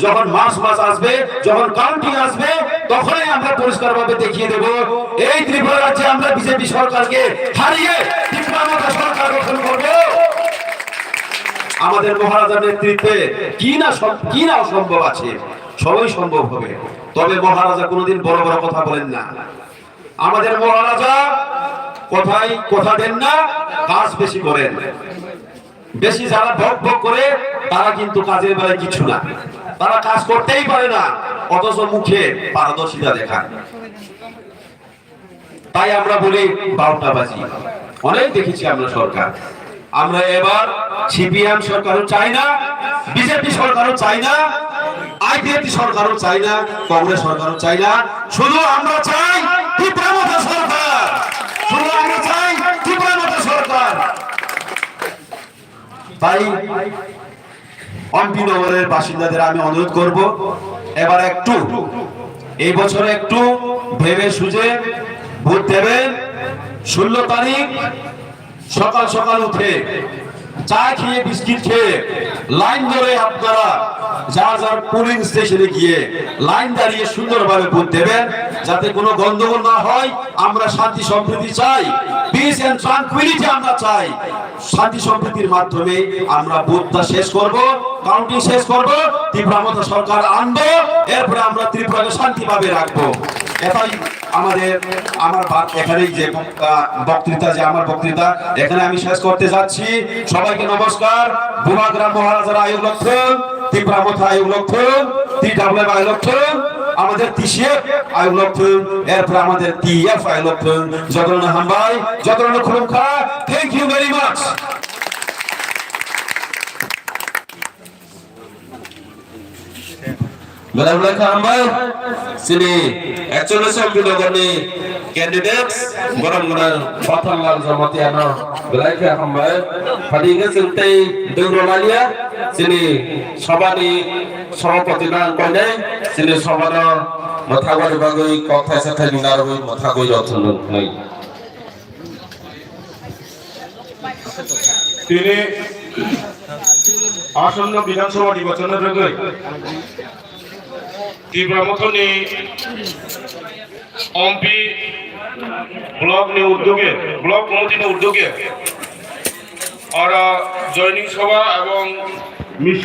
যখন মার্চ মাস আসবে, যখন কাউন্টিং আসবে, তখনই আমরা পরিষ্কারভাবে দেখিয়ে দেব এই ত্রিপুরা রাজ্যে আমরা বিজেপি সরকারকে হারিয়ে ত্রিপুরা মথা সরকার গঠন করব। আমাদের মহারাজার নেতৃত্বে কি না সম-, কি না অসম্ভব আছে, সবই সম্ভব হবে। তবে মহারাজা কোনোদিন বড় বড় কথা বলেন না। আমাদের মহারাজা কথায় কথা দেন না, কাজ বেশি করেন। বেশি যারা বক বক করে, তারা কিন্তু কাজের বেলায় কিছু না, তারা কাজ করতেই পারে না, অথচ মুখে পারদর্শিতা দেখান। তাই আমরা বলি বারোটা বাজি। অনেক দেখেছি আমরা সরকার। আমরা এবার সিপিএম সরকারও চাই না, বিজেপি সরকারও চাই না, আইপিএফটি সরকারও চাই না, কংগ্রেস সরকারও চাই না। শুধু আমরা চাই ত্রিপুরা মথা সরকার, শুধু আমরা চাই ত্রিপুরা মথা সরকার। তাই অম্পি নগরের বাসিন্দাদের আমি অনুরোধ করব, এবার একটু, এই বছর একটু ভেবে সুঝে ভোট দেবেন। ষোলো তারিখ সকাল সকাল উঠে চা খেয়ে, বিস্কিট খেয়ে, লাইন ধরে আপনারা যার যার পোলিং স্টেশনে গিয়ে লাইন দাঁড়িয়ে সুন্দরভাবে ভোট দেবেন, যাতে কোনো গন্ডগোল না হয়। আমরা শান্তি সম্প্রীতি চাই, পিস এন্ড ট্রাঙ্কুইলিটি আমরা চাই। শান্তি সম্প্রীতির মাধ্যমে আমরা ভোটটা শেষ করব, কাউন্টিং শেষ করব, ত্রিপুরা মথা সরকার আনবো, এরপরে আমরা ত্রিপুরাকে শান্তিভাবে রাখবো। এটাই আমাদের, আমার বা-, এখানেই যে বক-, আহ, বক্তৃতা, যে আমার বক্তৃতা এখানে আমি শেষ করতে যাচ্ছি। সবাইকে নমস্কার। বুবাগ্রাম মহারাজার আয়োগ লক্ষণ, ত্রিপুরা মথা আয়োগ লক্ষণ, টিডাব্লিউএম আয়োগ লক্ষণ, আমাদের টিসিএফ আয়োগ লক্ষণ, এরপরে আমাদের টিএফ আয়োগ লক্ষণ। যতন হামবাই, যতন খুলুমখা। Thank you very much. Belai belai kha hambai. Chini ekchollish Ompi nogorni candidates, borok mwnang Pathanlal Jamatia no belai kha hambai. Phadi hwnkhe chwng tei dwng rwlalia. Chini sobani sobapoti no ang koinai. Chini sobano mwthagwi bagwi kok thaisa thaini narwgwi mwthagwi rw thwng nai. Tini আসন্ন বিধানসভা নির্বাচনের রোগে ত্রিপুরা মথনি অম্পি ব্লক নি উদ্যোগে, block committee নি উদ্যোগে oro joining সভা এবং মিছিল